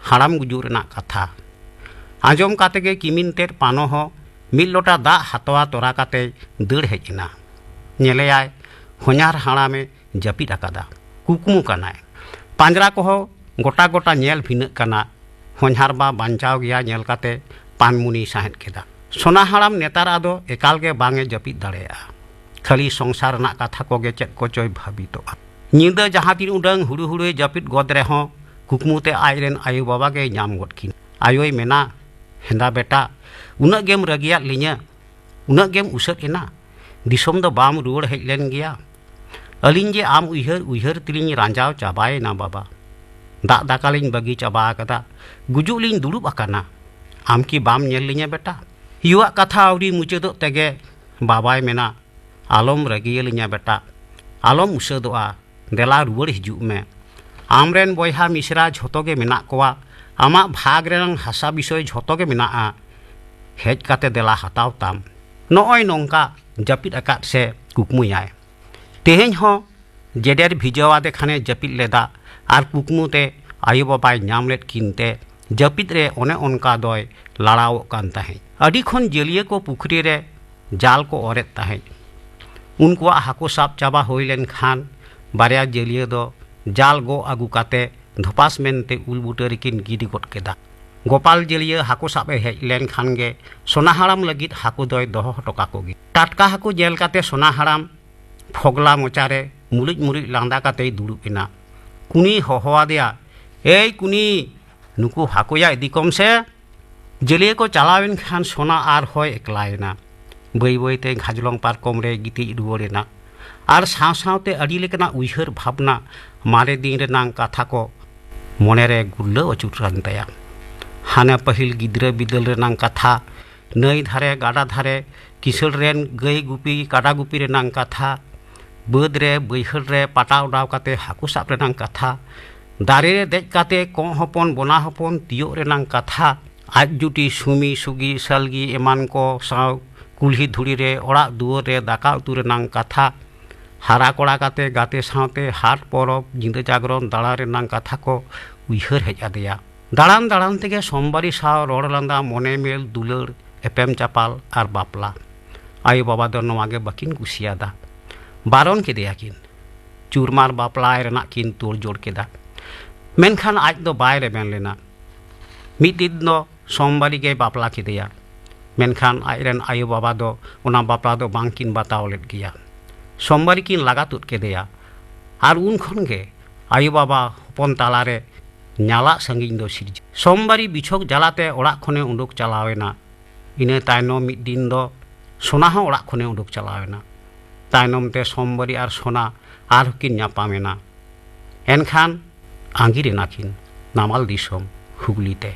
ᱦᱟᱲᱟᱢ ᱜᱩᱡᱩᱜ ᱨᱮᱱᱟᱜ ᱠᱟᱛᱷᱟ᱾ ᱟᱸᱡᱚᱢ ᱠᱟᱛᱮ ᱜᱮ ᱠᱤᱢᱤᱱ ᱛᱮᱫ ᱯᱟᱱᱚ ᱦᱚᱸ ᱢᱤᱫ ᱞᱚᱴᱟ ᱫᱟᱜ ᱦᱟᱛᱣᱟ ᱛᱚᱨᱟ ᱠᱟᱛᱮᱭ ᱫᱟᱹᱲ ᱦᱮᱡ ᱮᱱᱟ᱾ ᱧᱮᱞᱮᱭᱟᱭ ᱦᱚᱧᱦᱟᱨ ᱦᱟᱲᱟᱢᱮ ᱡᱟᱹᱯᱤᱫ ᱟᱠᱟᱫᱟ᱾ ᱠᱩᱠᱢᱩ ᱠᱟᱱᱟᱭ᱾ ᱯᱟᱸᱡᱽᱨᱟ ᱠᱚᱦᱚᱸ ᱜᱚᱴᱟ ᱜᱚᱴᱟ ᱧᱮᱞ ᱵᱷᱤᱱᱟᱹᱜ ᱠᱟᱱᱟ᱾ ᱦᱚᱧᱦᱟᱨ ᱵᱟ ᱵᱟᱧᱪᱟᱣ ᱜᱮᱭᱟ ᱧᱮᱞ ᱠᱟᱛᱮ ᱯᱟᱱᱢᱩᱱᱤᱭ ᱥᱟᱸᱦᱮᱫ ᱠᱮᱫᱟ᱾ ᱥᱚᱱᱟ ᱦᱟᱲᱟᱢ ᱱᱮᱛᱟᱨ ᱟᱫᱚ ᱮᱠᱟᱞ ᱜᱮ ᱵᱟᱝ ᱮ ᱡᱟᱹᱯᱤᱫ ᱫᱟᱲᱮᱭᱟᱜᱼᱟ᱾ ᱠᱷᱟᱹᱞᱤ ᱥᱚᱝᱥᱟᱨ ᱨᱮᱱᱟᱜ ᱠᱟᱛᱷᱟ ᱠᱚᱜᱮ ᱪᱮᱫ ᱠᱚᱪᱚᱭ ᱵᱷᱟᱹᱵᱤᱛᱚᱜᱼᱟ᱾ ᱧᱤᱫᱟᱹ ᱡᱟᱦᱟᱸ ᱛᱤᱱ ᱩᱰᱟᱹᱝ ᱦᱩᱲᱩ ᱦᱩᱲᱩᱭ ᱡᱟᱹᱯᱤᱫ ᱜᱚᱫ ᱨᱮᱦᱚᱸ ᱠᱩᱠᱢᱩ ᱛᱮ ᱟᱡ ᱨᱮᱱ ᱟᱭᱳ ᱵᱟᱵᱟ ᱜᱮᱭ ᱧᱟᱢ ᱜᱚᱫ ᱠᱤᱱᱟ᱾ ᱟᱭᱳᱭ ᱢᱮᱱᱟ, "ᱦᱮᱸᱫᱟ ᱵᱮᱴᱟ, ᱩᱱᱟᱹᱜ ᱜᱮᱢ ᱨᱟᱹᱜᱤᱭᱟᱫ ᱞᱤᱧᱟᱹ, ᱩᱱᱟᱹᱜ ᱜᱮᱢ ᱩᱥᱟᱹᱫ ᱮᱱᱟ? ᱫᱤᱥᱚᱢ ᱫᱚ ᱵᱟᱢ ᱨᱩᱣᱟᱹᱲ ᱦᱮᱡ ᱞᱮᱱ ᱜᱮᱭᱟ? ᱟᱹᱞᱤᱧ ᱡᱮ ᱟᱢ ᱩᱭᱦᱟᱹᱨ ᱩᱭᱦᱟᱹᱨ ᱛᱮᱞᱤᱧ ᱨᱟᱸᱡᱟᱣ ᱪᱟᱵᱟᱭᱮᱱᱟ ᱵᱟᱵᱟ᱾ ᱫᱟᱜ ᱫᱟᱠᱟ ᱞᱤᱧ ᱵᱟᱹᱜᱤ ᱪᱟᱵᱟ ᱟᱠᱟᱫᱟ, ᱜᱩᱡᱩᱜ ᱞᱤᱧ ᱫᱩᱲᱩᱵ ᱟᱠᱟᱱᱟ᱾ ᱟᱢ ᱠᱤ ᱵᱟᱢ ᱧᱮᱞ ᱞᱤᱧᱟ ᱵᱮᱴᱟ?" ᱭᱩᱣᱟᱜ ᱠᱟᱛᱷᱟ ᱟᱹᱣᱨᱤ ᱢᱩᱪᱟᱹᱫᱚᱜ ᱛᱮᱜᱮ ᱵᱟᱵᱟᱭ ᱢᱮᱱᱟ, "ᱟᱞᱚᱢ ᱨᱟᱹᱜᱤᱭᱟᱹᱞᱤᱧᱟ ᱵᱮᱴᱟ, ᱟᱞᱚᱢ ᱩᱥᱟᱹᱫᱚᱜᱼᱟ, ᱫᱮᱞᱟ ᱨᱩᱣᱟᱹᱲ ᱦᱤᱡᱩᱜ ᱢᱮ᱾ ᱟᱢᱨᱮᱱ ᱵᱚᱭᱦᱟ ᱢᱤᱥᱨᱟ ᱡᱷᱚᱛᱚ ᱜᱮ ᱢᱮᱱᱟᱜ ᱠᱚᱣᱟ, ᱟᱢᱟᱜ ᱵᱷᱟᱜᱽ ᱨᱮᱱᱟᱝ ᱦᱟᱥᱟ ᱵᱤᱥᱚᱭ ᱡᱷᱚᱛᱚ ᱜᱮ ᱢᱮᱱᱟᱜᱼᱟ, ᱦᱮᱡ ᱠᱟᱛᱮ ᱫᱮᱞᱟ ᱦᱟᱛᱟᱣ ᱛᱟᱢ᱾" ᱱᱚᱜᱼᱚᱭ ᱱᱚᱝᱠᱟ ᱡᱟᱹᱯᱤᱫ ᱟᱠᱟᱫ ᱥᱮ ᱠᱩᱠᱢᱩᱭᱟᱭ᱾ ᱛᱮᱦᱮᱧ ᱦᱚᱸ ᱡᱮᱰᱮᱨ ᱵᱷᱤᱡᱟᱹᱣᱟᱫᱮ ᱠᱷᱟᱱᱮ ᱡᱟᱹᱯᱤᱫ ᱞᱮᱫᱟ ᱟᱨ ᱠᱩᱠᱢᱩ ᱛᱮ ᱟᱭᱳ ᱵᱟᱵᱟᱭ ᱧᱟᱢ ᱞᱮᱫ ᱠᱤᱱ ᱛᱮ ᱡᱟᱹᱯᱤᱫ ᱨᱮ ᱚᱱᱮ ᱚᱱᱠᱟ ᱫᱚᱭ ᱞᱟᱲᱟᱣᱚᱜ ᱠᱟᱱ ᱛᱟᱦᱮᱸᱫ᱾ ᱟᱹᱰᱤ ᱠᱷᱚᱱ ᱡᱟᱹᱞᱤᱭᱟᱹ ᱠᱚ ᱯᱩᱠᱷᱨᱤ ᱨᱮ ᱡᱟᱞ ᱠᱚ ᱚᱨᱮᱫ ᱛᱟᱦᱮᱸᱫ᱾ ᱩᱱᱠᱩᱣᱟᱜ ᱦᱟᱹᱠᱩ ᱥᱟᱵ ᱪᱟᱵᱟ ᱦᱩᱭ ᱞᱮᱱ ᱠᱷᱟᱱ ᱵᱟᱨᱭᱟ ᱡᱟᱹᱞᱤᱭᱟᱹ ᱫᱚ ᱡᱟᱞ ᱜᱚᱜ ᱟᱹᱜᱩ ᱠᱟᱛᱮ ᱫᱷᱚᱯᱟᱥ ᱢᱮᱱᱛᱮ ᱩᱞ ᱵᱩᱴᱟᱹ ᱨᱮᱠᱤᱱ ᱜᱤᱰᱤ ᱜᱚᱫ ᱠᱮᱫᱟ᱾ ᱜᱳᱯᱟᱞ ᱡᱟᱹᱞᱤᱭᱟᱹ ᱦᱟᱹᱠᱩ ᱥᱟᱵ ᱮ ᱦᱮᱡ ᱞᱮᱱ ᱠᱷᱟᱱ ᱜᱮ ᱥᱚᱱᱟ ᱦᱟᱲᱟᱢ ᱞᱟᱹᱜᱤᱫ ᱦᱟᱹᱠᱩ ᱫᱚᱭ ᱫᱚᱦᱚ ᱦᱚᱴᱚ ᱠᱟᱠᱚ ᱜᱮ᱾ ᱴᱟᱴᱠᱟ ᱦᱟᱹᱠᱩ ᱧᱮᱞ ᱠᱟᱛᱮ ᱥᱚᱱᱟ ᱦᱟᱲᱟᱢ ᱯᱷᱚᱜᱽᱞᱟ ᱢᱚᱪᱟᱨᱮ ᱢᱩᱞᱩᱡ ᱢᱩᱞᱩᱡ ᱞᱟᱸᱫᱟ ᱠᱟᱛᱮᱭ ᱫᱩᱲᱩᱵ ᱮᱱᱟ᱾ ᱠᱩᱱᱤᱭ ᱦᱚᱦᱚᱣᱟᱫᱮᱭᱟ, "ᱮᱭ ᱠᱩᱱᱤ, ᱱᱩᱠᱩ ᱦᱟᱹᱠᱩᱭᱟ ᱤᱫᱤ ᱠᱚᱢ ᱥᱮ!" ᱡᱟᱹᱞᱤᱭᱟᱹ ᱠᱚ ᱪᱟᱞᱟᱣᱮᱱ ᱠᱷᱟᱱ ᱥᱚᱱᱟ ᱟᱨᱦᱚᱸᱭ ᱮᱠᱞᱟᱭᱮᱱᱟ᱾ ᱵᱟᱹᱭ ᱵᱟᱹᱭᱛᱮ ᱜᱷᱟᱡᱽᱞᱚᱝ ᱯᱟᱨᱠᱚᱢ ᱨᱮ ᱜᱤᱛᱤᱡ ᱨᱩᱣᱟᱹᱲ ᱮᱱᱟ᱾ ᱟᱨ ᱥᱟᱶ ᱥᱟᱶᱛᱮ ᱟᱹᱰᱤ ᱞᱮᱠᱟᱱᱟᱜ ᱩᱭᱦᱟᱹᱨ ᱵᱷᱟᱵᱽᱱᱟ, ᱢᱟᱨᱮ ᱫᱤᱱ ᱨᱮᱱᱟᱝ ᱠᱟᱛᱷᱟ ᱠᱚ ᱢᱚᱱᱮᱨᱮ ᱜᱩᱨᱞᱟᱹᱣ ᱟᱹᱪᱩᱨ ᱠᱟᱱ ᱛᱟᱭᱟ᱾ ᱦᱟᱱᱮ ᱯᱟᱹᱦᱤᱞ ᱜᱤᱫᱽᱨᱟᱹ ᱵᱤᱫᱟᱹᱞ ᱨᱮᱱᱟᱝ ᱠᱟᱛᱷᱟ, ᱱᱟᱹᱭ ᱫᱷᱟᱨᱮ ᱜᱟᱰᱟ ᱫᱷᱟᱨᱮ ᱠᱤᱥᱟᱹᱲ ᱨᱮᱱ ᱜᱟᱹᱭ ᱜᱩᱯᱤ ᱠᱟᱰᱟ ᱜᱩᱯᱤ ᱨᱮᱱᱟᱝ ᱠᱟᱛᱷᱟ, ᱵᱟᱹᱫᱽ ᱨᱮ ᱵᱟᱹᱭᱦᱟᱹᱲ ᱨᱮ ᱯᱟᱴᱟ ᱚᱰᱟᱣ ᱠᱟᱛᱮ ᱦᱟᱹᱠᱩ ᱥᱟᱵ ᱨᱮᱱᱟᱝ ᱠᱟᱛᱷᱟ, ᱫᱟᱨᱮ ᱨᱮ ᱫᱮᱡ ᱠᱟᱛᱮ ᱠᱚᱸᱜ ᱦᱚᱯᱚᱱ ᱵᱚᱱᱟ ᱦᱚᱯᱚᱱ ᱛᱤᱭᱳᱜ ᱨᱮᱱᱟᱝ ᱠᱟᱛᱷᱟ, ᱟᱡ ᱡᱩᱴᱤ ᱥᱩᱢᱤ ᱥᱩᱜᱤ ᱥᱟᱞᱜᱤ ᱮᱢᱟᱱ ᱠᱚ ᱥᱟᱶ ᱠᱩᱞᱦᱤ ᱫᱷᱩᱲᱤ ᱨᱮ ᱚᱲᱟᱜ ᱫᱩᱣᱟᱹᱨ ᱨᱮ ᱫᱟᱠᱟ ᱩᱛᱩ ᱨᱮᱱᱟᱝ ᱠᱟᱛᱷᱟ, ᱦᱟᱨᱟ ᱠᱚᱲᱟ ᱠᱟᱛᱮ ᱜᱟᱛᱮ ᱥᱟᱶᱛᱮ ᱦᱟᱴ ᱯᱚᱨᱚᱵᱽ ᱧᱤᱫᱟᱹ ᱡᱟᱜᱽᱨᱚᱱ ᱫᱟᱬᱟ ᱨᱮᱱᱟᱝ ᱠᱟᱛᱷᱟ ᱠᱚ ᱩᱭᱦᱟᱹᱨ ᱦᱮᱡ ᱟᱫᱮᱭᱟ᱾ ᱫᱟᱬᱟᱱ ᱫᱟᱬᱟᱱ ᱛᱮᱜᱮ ᱥᱳᱢᱵᱟᱨᱤ ᱥᱟᱶ ᱨᱚᱲ ᱞᱟᱸᱫᱟ, ᱢᱚᱱᱮ ᱢᱮᱞ, ᱫᱩᱞᱟᱹᱲ, ᱮᱯᱮᱢ ᱪᱟᱯᱟᱞ ᱟᱨ ᱵᱟᱯᱞᱟ᱾ ᱟᱭᱳ ᱵᱟᱵᱟ ᱫᱚ ᱱᱚᱣᱟ ᱜᱮ ᱵᱟᱹᱠᱤᱱ ᱠᱩᱥᱤᱭᱟᱫᱟ᱾ ᱵᱟᱨᱚᱱ ᱠᱮᱫᱮᱭᱟ ᱠᱤᱱ᱾ ᱪᱩᱨᱢᱟᱨ ᱵᱟᱯᱞᱟᱭ ᱨᱮᱱᱟᱜ ᱠᱤᱱ ᱛᱳᱲ ᱡᱳᱲ ᱠᱮᱫᱟ᱾ ᱢᱮᱱᱠᱷᱟᱱ ᱟᱡ ᱫᱚ ᱵᱟᱭ ᱨᱮᱵᱮᱱ ᱞᱮᱱᱟ᱾ ᱢᱤᱫ ᱫᱤᱱ ᱫᱚ ᱥᱳᱢᱵᱟᱨᱤ ᱜᱮᱭ ᱵᱟᱯᱞᱟ ᱠᱮᱫᱮᱭᱟ᱾ ᱢᱮᱱᱠᱷᱟᱱ ᱟᱡ ᱨᱮᱱ ᱟᱭᱳ ᱵᱟᱵᱟ ᱫᱚ ᱚᱱᱟ ᱵᱟᱯᱞᱟ ᱫᱚ ᱵᱟᱝ ᱠᱤᱱ ᱵᱟᱛᱟᱣ ᱞᱮᱫ ᱜᱮᱭᱟ᱾ ᱥᱳᱢᱵᱟᱨᱤ ᱠᱤᱱ ᱞᱟᱜᱟ ᱛᱩᱫ ᱠᱮᱫᱮᱭᱟ᱾ ᱟᱨ ᱩᱱ ᱠᱷᱚᱱ ᱜᱮ ᱟᱭᱳ ᱵᱟᱵᱟ ᱦᱚᱯᱚᱱ ᱛᱟᱞᱟᱨᱮ ᱧᱟᱞᱟᱜ ᱥᱟᱺᱜᱤᱧ ᱫᱚ ᱥᱤᱨᱡᱟᱹ᱾ ᱥᱳᱢᱵᱟᱨᱤ ᱵᱤᱪᱷᱚᱠ ᱡᱟᱞᱟᱛᱮ ᱚᱲᱟᱜ ᱠᱷᱚᱱᱮ ᱩᱰᱩᱠ ᱪᱟᱞᱟᱣ ᱮᱱᱟ᱾ ᱤᱱᱟᱹ ᱛᱟᱭᱱᱚᱢ ᱢᱤᱫ ᱫᱤᱱ ᱫᱚ ᱥᱳᱱᱟ ᱦᱚᱸ ᱚᱲᱟᱜ ᱠᱷᱚᱱᱮ ᱩᱰᱩᱠ ᱪᱟᱞᱟᱣ ᱮᱱᱟ᱾ ᱛᱟᱭᱱᱚᱢ ᱛᱮ ᱥᱳᱢᱵᱟᱨᱤ ᱟᱨ ᱥᱳᱱᱟ ᱟᱨᱦᱚᱸ ᱠᱤᱱ ᱧᱟᱯᱟᱢ ᱮᱱᱟ᱾ ᱮᱱᱠᱷᱟᱱ ᱟᱸᱜᱤᱨ ᱮᱱᱟ ᱠᱤᱱ ᱱᱟᱢᱟᱞ ᱫᱤᱥᱚᱢ ᱦᱩᱜᱽᱞᱤ ᱛᱮ᱾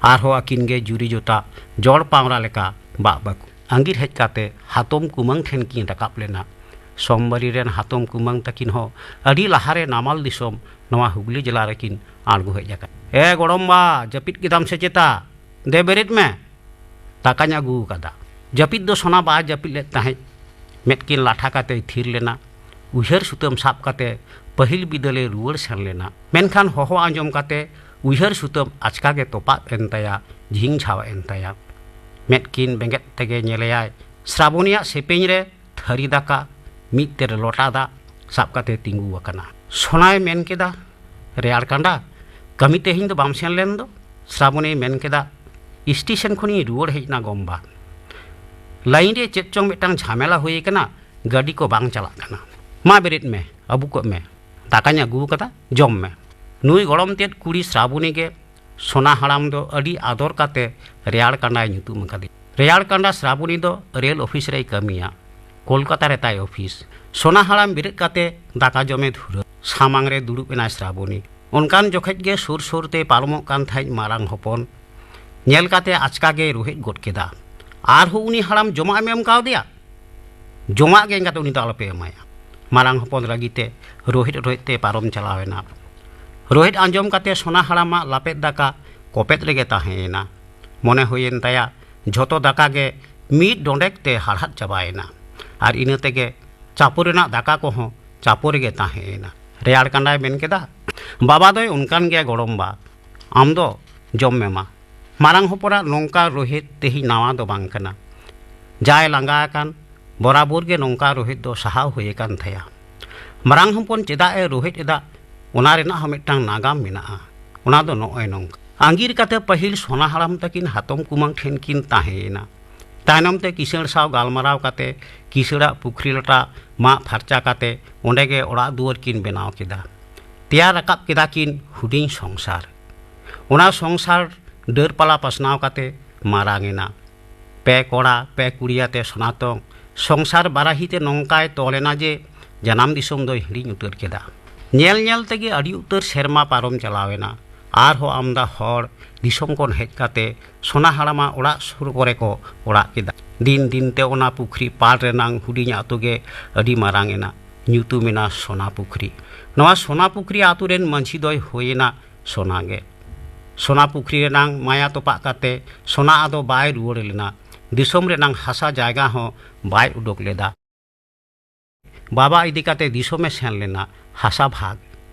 ᱟᱨᱦᱚᱸ ᱟᱹᱠᱤᱱ ᱜᱮ ᱡᱩᱨᱤ ᱡᱚᱛᱟ ᱡᱚᱲ ᱯᱟᱣᱨᱟ ᱞᱮᱠᱟ ᱵᱟᱜ ᱵᱟᱹᱠᱩ᱾ ᱟᱸᱜᱤᱨ ᱦᱮᱡ ᱠᱟᱛᱮ ᱦᱟᱛᱚᱢ ᱠᱩᱢᱟᱹᱝ ᱴᱷᱮᱱ ᱠᱤᱱ ᱨᱟᱠᱟᱵ ᱞᱮᱱᱟ᱾ ᱥᱳᱢᱵᱟᱨᱤ ᱨᱮᱱ ᱦᱟᱛᱚᱢ ᱠᱩᱢᱟᱹᱝ ᱛᱟᱹᱠᱤᱱ ᱦᱚᱸ ᱟᱹᱰᱤ ᱞᱟᱦᱟᱨᱮ ᱱᱟᱢᱟᱞ ᱫᱤᱥᱚᱢ ᱱᱚᱣᱟ ᱦᱩᱜᱽᱞᱤ ᱡᱮᱞᱟ ᱨᱮᱠᱤᱱ ᱟᱬᱜᱚ ᱦᱮᱡ ᱟᱠᱟᱱᱟ᱾ "ᱮ ᱜᱚᱲᱚᱢᱵᱟ, ᱡᱟᱹᱯᱤᱫ ᱠᱮᱫᱟᱢ ᱥᱮ ᱪᱮᱛᱟ? ᱫᱮ ᱵᱮᱨᱮᱫ ᱢᱮ, ᱫᱟᱠᱟᱧ ᱟᱹᱜᱩ ᱟᱠᱟᱫᱟ᱾" ᱡᱟᱹᱯᱤᱫ ᱫᱚ ᱥᱳᱱᱟ ᱵᱟᱭ ᱡᱟᱹᱯᱤᱫ ᱞᱮᱫ ᱛᱟᱦᱮᱸᱫ᱾ ᱢᱮᱫ ᱠᱤᱱ ᱞᱟᱴᱷᱟ ᱠᱟᱛᱮᱭ ᱛᱷᱤᱨ ᱞᱮᱱᱟ᱾ ᱩᱭᱦᱟᱹᱨ ᱥᱩᱛᱟᱹᱢ ᱥᱟᱵ ᱠᱟᱛᱮ ᱯᱟᱹᱦᱤᱞ ᱵᱤᱫᱟᱹᱞᱮ ᱨᱩᱣᱟᱹᱲ ᱥᱮᱱ ᱞᱮᱱᱟ᱾ ᱢᱮᱱᱠᱷᱟᱱ ᱦᱚᱦᱚ ᱟᱸᱡᱚᱢ ᱠᱟᱛᱮ ᱩᱭᱦᱟᱹᱨ ᱥᱩᱛᱟᱹᱢ ᱟᱪᱠᱟ ᱜᱮ ᱛᱚᱯᱟᱜ ᱮᱱ ᱛᱟᱭᱟ, ᱡᱷᱤᱝ ᱡᱷᱟᱣ ᱮᱱ ᱛᱟᱭᱟ᱾ ᱢᱮᱫ ᱠᱤᱱ ᱵᱮᱸᱜᱮᱫ ᱛᱮᱜᱮ ᱧᱮᱞᱮᱭᱟᱭ ᱥᱨᱟᱵᱚᱱᱤᱭᱟᱜ ᱥᱮᱯᱮᱧ ᱨᱮ ᱛᱷᱟᱹᱨᱤ ᱫᱟᱠᱟ, ᱢᱤᱫ ᱛᱮᱨᱮ ᱞᱚᱴᱟ ᱫᱟᱜ ᱥᱟᱵ ᱠᱟᱛᱮ ᱛᱤᱸᱜᱩ ᱟᱠᱟᱱᱟ᱾ ᱥᱳᱱᱟᱭ ᱢᱮᱱ ᱠᱮᱫᱟ, "ᱨᱮᱭᱟᱲ ᱠᱟᱸᱰᱟ, ᱠᱟᱹᱢᱤ ᱛᱮᱦᱮᱧ ᱫᱚ ᱵᱟᱢ ᱥᱮᱱ ᱞᱮᱱ ᱫᱚ?" ᱥᱨᱟᱵᱚᱱᱤᱭ ᱢᱮᱱ ᱠᱮᱫᱟ, "ᱥᱴᱮᱥᱚᱱ ᱠᱷᱚᱱᱤᱧ ᱨᱩᱣᱟᱹᱲ ᱦᱮᱡ ᱮᱱᱟ ᱜᱚᱢᱵᱟ᱾ ᱞᱟᱭᱤᱱ ᱨᱮ ᱪᱮᱫ ᱪᱚᱝ ᱢᱤᱫᱴᱟᱝ ᱡᱷᱟᱢᱮᱞᱟ ᱦᱩᱭ ᱟᱠᱟᱱᱟ, ᱜᱟᱹᱰᱤ ᱠᱚ ᱵᱟᱝ ᱪᱟᱞᱟᱜ ᱠᱟᱱᱟ᱾ ᱢᱟ ᱵᱮᱨᱮᱫ ᱢᱮ, ᱟᱹᱵᱩᱠᱚᱜ ᱢᱮ, ᱫᱟᱠᱟᱧ ᱟᱹᱜᱩ ᱟᱠᱟᱫᱟ, ᱡᱚᱢ ᱢᱮ᱾" ᱱᱩᱭ ᱜᱚᱲᱚᱢ ᱛᱮᱫ ᱠᱩᱲᱤ ᱥᱨᱟᱵᱚᱱᱤ ᱜᱮ ᱥᱳᱱᱟ ᱦᱟᱲᱟᱢ ᱫᱚ ᱟᱹᱰᱤ ᱟᱫᱚᱨ ᱠᱟᱛᱮ ᱨᱮᱭᱟᱲ ᱠᱟᱸᱰᱟᱭ ᱧᱩᱛᱩᱢ ᱟᱠᱟᱫᱮᱭᱟ᱾ ᱨᱮᱭᱟᱲ ᱠᱟᱸᱰᱟ ᱥᱨᱟᱵᱚᱱᱤ ᱫᱚ ᱨᱮᱞ ᱚᱯᱷᱤᱥ ᱨᱮᱭ ᱠᱟᱹᱢᱤᱭᱟ᱾ ᱠᱳᱞᱠᱟᱛᱟ ᱨᱮ ᱛᱟᱭ ᱚᱯᱷᱤᱥ᱾ ᱥᱳᱱᱟ ᱦᱟᱲᱟᱢ ᱵᱮᱨᱮᱫ ᱠᱟᱛᱮ ᱫᱟᱠᱟ ᱡᱚᱢᱮ ᱫᱷᱩᱨᱟᱹ᱾ ᱥᱟᱢᱟᱝ ᱨᱮ ᱫᱩᱲᱩᱵ ᱮᱱᱟᱭ ᱥᱨᱟᱵᱚᱱᱤ᱾ ᱚᱱᱠᱟᱱ ᱡᱚᱠᱷᱮᱡ ᱜᱮ ᱥᱩᱨ ᱥᱩᱨ ᱛᱮ ᱯᱟᱨᱚᱢᱚᱜ ᱠᱟᱱ ᱛᱟᱦᱮᱸᱫ ᱢᱟᱨᱟᱝ ᱦᱚᱯᱚᱱ᱾ ᱧᱮᱞ ᱠᱟᱛᱮ ᱟᱪᱠᱟ ᱜᱮᱭ ᱨᱩᱦᱮᱫ ᱜᱚᱫ ᱠᱮᱫᱟ, "ᱟᱨᱦᱚᱸ ᱩᱱᱤ ᱦᱟᱲᱟᱢ ᱡᱚᱢᱟᱜ ᱮᱢ ᱮᱢ ᱠᱟᱣᱫᱮᱭᱟ? ᱡᱚᱢᱟᱜ ᱜᱮ ᱮᱸᱜᱟᱛ ᱩᱱᱤ ᱫᱚ ᱟᱞᱚᱯᱮ ᱮᱢᱟᱭᱟ᱾" ᱢᱟᱨᱟᱝ ᱦᱚᱯᱚᱱ ᱨᱟᱹᱜᱤ ᱛᱮ ᱨᱳᱦᱮᱫ ᱨᱳᱦᱮᱫ ᱛᱮ ᱯᱟᱨᱚᱢ ᱪᱟᱞᱟᱣ ᱮᱱᱟ᱾ ᱨᱳᱦᱮᱫ ᱟᱸᱡᱚᱢ ᱠᱟᱛᱮ ᱥᱳᱱᱟ ᱦᱟᱲᱟᱢᱟᱜ ᱞᱟᱯᱮᱫ ᱫᱟᱠᱟ ᱠᱚᱯᱮᱫ ᱨᱮᱜᱮ ᱛᱟᱦᱮᱸ ᱮᱱᱟ᱾ ᱢᱚᱱᱮ ᱦᱩᱭᱮᱱ ᱛᱟᱭᱟ, ᱡᱷᱚᱛᱚ ᱫᱟᱠᱟ ᱜᱮ ᱢᱤᱫ ᱰᱚᱸᱰᱮᱠ ᱛᱮ ᱦᱟᱲᱦᱟᱫ ᱪᱟᱵᱟᱭᱮᱱᱟ᱾ ᱟᱨ ᱤᱱᱟᱹ ᱛᱮᱜᱮ ᱪᱟᱯᱚ ᱨᱮᱱᱟᱜ ᱫᱟᱠᱟ ᱠᱚᱦᱚᱸ ᱪᱟᱯᱚ ᱨᱮᱜᱮ ᱛᱟᱦᱮᱸ ᱮᱱᱟ᱾ ᱨᱮᱭᱟᱲ ᱠᱟᱸᱰᱟᱭ ᱢᱮᱱ ᱠᱮᱫᱟ, "ᱵᱟᱵᱟ ᱫᱚᱭ ᱚᱱᱠᱟᱱ ᱜᱮᱭᱟ ᱜᱚᱲᱚᱢᱵᱟ, ᱟᱢ ᱫᱚ ᱡᱚᱢ ᱢᱮ ᱢᱟ᱾" ᱢᱟᱨᱟᱝ ᱦᱚᱯᱚᱱᱟᱜ ᱱᱚᱝᱠᱟ ᱨᱳᱦᱮᱫ ᱛᱮᱦᱮᱧ ᱱᱟᱣᱟ ᱫᱚ ᱵᱟᱝ ᱠᱟᱱᱟ᱾ ᱡᱟᱭ ᱞᱟᱸᱜᱟ ᱟᱠᱟᱱ, ᱵᱚᱨᱟᱵᱚᱨ ᱜᱮ ᱱᱚᱝᱠᱟ ᱨᱳᱦᱮᱫ ᱫᱚ ᱥᱟᱦᱟᱣ ᱦᱩᱭ ᱟᱠᱟᱱ ᱛᱟᱭᱟ᱾ ᱢᱟᱨᱟᱝ ᱦᱚᱯᱚᱱ ᱪᱮᱫᱟᱜ ᱮ ᱨᱳᱦᱮᱫ ᱮᱫᱟ, ᱚᱱᱟ ᱨᱮᱱᱟᱜ ᱦᱚᱸ ᱢᱤᱫᱴᱟᱝ ᱱᱟᱜᱟᱢ ᱢᱮᱱᱟᱜᱼᱟ᱾ ᱚᱱᱟ ᱫᱚ ᱱᱚᱜᱼᱚᱭ ᱱᱚᱝᱠᱟ᱾ ᱟᱸᱜᱤᱨ ᱠᱟᱛᱮ ᱯᱟᱹᱦᱤᱞ ᱥᱚᱱᱟ ᱦᱟᱲᱟᱢ ᱛᱟᱹᱠᱤᱱ ᱦᱟᱛᱚᱢ ᱠᱩᱢᱟᱹᱝ ᱴᱷᱮᱱ ᱠᱤᱱ ᱛᱟᱦᱮᱸᱭᱮᱱᱟ᱾ ᱛᱟᱭᱱᱚᱢ ᱛᱮ ᱠᱤᱥᱟᱹᱬ ᱥᱟᱶ ᱜᱟᱞᱢᱟᱨᱟᱣ ᱠᱟᱛᱮ ᱠᱤᱥᱟᱹᱬᱟᱜ ᱯᱩᱠᱷᱨᱤ ᱞᱟᱴᱟ ᱢᱟᱜ ᱯᱷᱟᱨᱪᱟ ᱠᱟᱛᱮ ᱚᱸᱰᱮ ᱜᱮ ᱚᱲᱟᱜ ᱫᱩᱣᱟᱹᱨ ᱠᱤᱱ ᱵᱮᱱᱟᱣ ᱠᱮᱫᱟ᱾ ᱛᱮᱭᱟᱨ ᱨᱟᱠᱟᱵ ᱠᱮᱫᱟ ᱠᱤᱱ ᱦᱩᱰᱤᱧ ᱥᱚᱝᱥᱟᱨ᱾ ᱚᱱᱟ ᱥᱚᱝᱥᱟᱨ ᱰᱟᱹᱨ ᱯᱟᱞᱟ ᱯᱟᱥᱱᱟᱣ ᱠᱟᱛᱮ ᱢᱟᱨᱟᱝ ᱮᱱᱟ᱾ ᱯᱮ ᱠᱚᱲᱟ, ᱯᱮ ᱠᱩᱲᱤ ᱟᱛᱮ ᱥᱚᱱᱟᱛᱚᱝ ᱥᱚᱝᱥᱟᱨ ᱵᱟᱨᱟᱦᱤ ᱛᱮ ᱱᱚᱝᱠᱟᱭ ᱛᱚᱞ ᱮᱱᱟ ᱡᱮ ᱡᱟᱱᱟᱢ ᱫᱤᱥᱚᱢ ᱫᱚᱭ ᱦᱤᱲᱤᱧ ᱩᱛᱟᱹᱨ ᱠᱮᱫᱟ᱾ ᱧᱮᱞ ᱧᱮᱞ ᱛᱮᱜᱮ ᱟᱹᱰᱤ ᱩᱛᱟᱹᱨ ᱥᱮᱨᱢᱟ ᱯᱟᱨᱚᱢ ᱪᱟᱞᱟᱣ ᱮᱱᱟ᱾ ᱟᱨᱦᱚᱸ ᱟᱢᱫᱟ ᱦᱚᱲ ᱫᱤᱥᱚᱢ ᱠᱷᱚᱱ ᱦᱮᱡ ᱠᱟᱛᱮ ᱥᱚᱱᱟ ᱦᱟᱲᱟᱢᱟᱜ ᱚᱲᱟᱜ ᱥᱩᱨ ᱠᱚᱨᱮ ᱠᱚ ᱚᱲᱟᱜ ᱠᱮᱫᱟ᱾ ᱫᱤᱱ ᱫᱤᱱ ᱛᱮ ᱚᱱᱟ ᱯᱩᱠᱷᱨᱤ ᱯᱟᱲ ᱨᱮᱱᱟᱝ ᱦᱩᱰᱤᱧ ᱟᱛᱳ ᱜᱮ ᱟᱹᱰᱤ ᱢᱟᱨᱟᱝ ᱮᱱᱟ᱾ ᱧᱩᱛᱩᱢ ᱮᱱᱟ ᱥᱚᱱᱟ ᱯᱩᱠᱷᱨᱤ᱾ ᱱᱚᱣᱟ ᱥᱚᱱᱟ ᱯᱩᱠᱷᱨᱤ ᱟᱛᱳ ᱨᱮᱱ ᱢᱟᱹᱡᱷᱤ ᱫᱚᱭ ᱦᱩᱭ ᱮᱱᱟ ᱥᱚᱱᱟ ᱜᱮ᱾ ᱥᱚᱱᱟ ᱯᱩᱠᱷᱨᱤ ᱨᱮᱱᱟᱝ ᱢᱟᱭᱟ ᱛᱚᱯᱟᱜ ᱠᱟᱛᱮ ᱥᱚᱱᱟ ᱟᱫᱚ ᱵᱟᱭ ᱨᱩᱣᱟᱹᱲ ᱞᱮᱱᱟ᱾ ᱫᱤᱥᱚᱢ ᱨᱮᱱᱟᱝ ᱦᱟᱥᱟ ᱡᱟᱭᱜᱟ ᱦᱚᱸ ᱵᱟᱭ ᱩᱰᱩᱠ ᱞᱮᱫᱟ᱾ ᱵᱟᱵᱟ ᱤᱫᱤ ᱠᱟᱛᱮ ᱫᱤᱥᱚᱢᱮ ᱥᱮᱱ ᱞᱮᱱᱟ ᱦᱟᱥᱟ ᱵᱷᱟᱜᱽ᱾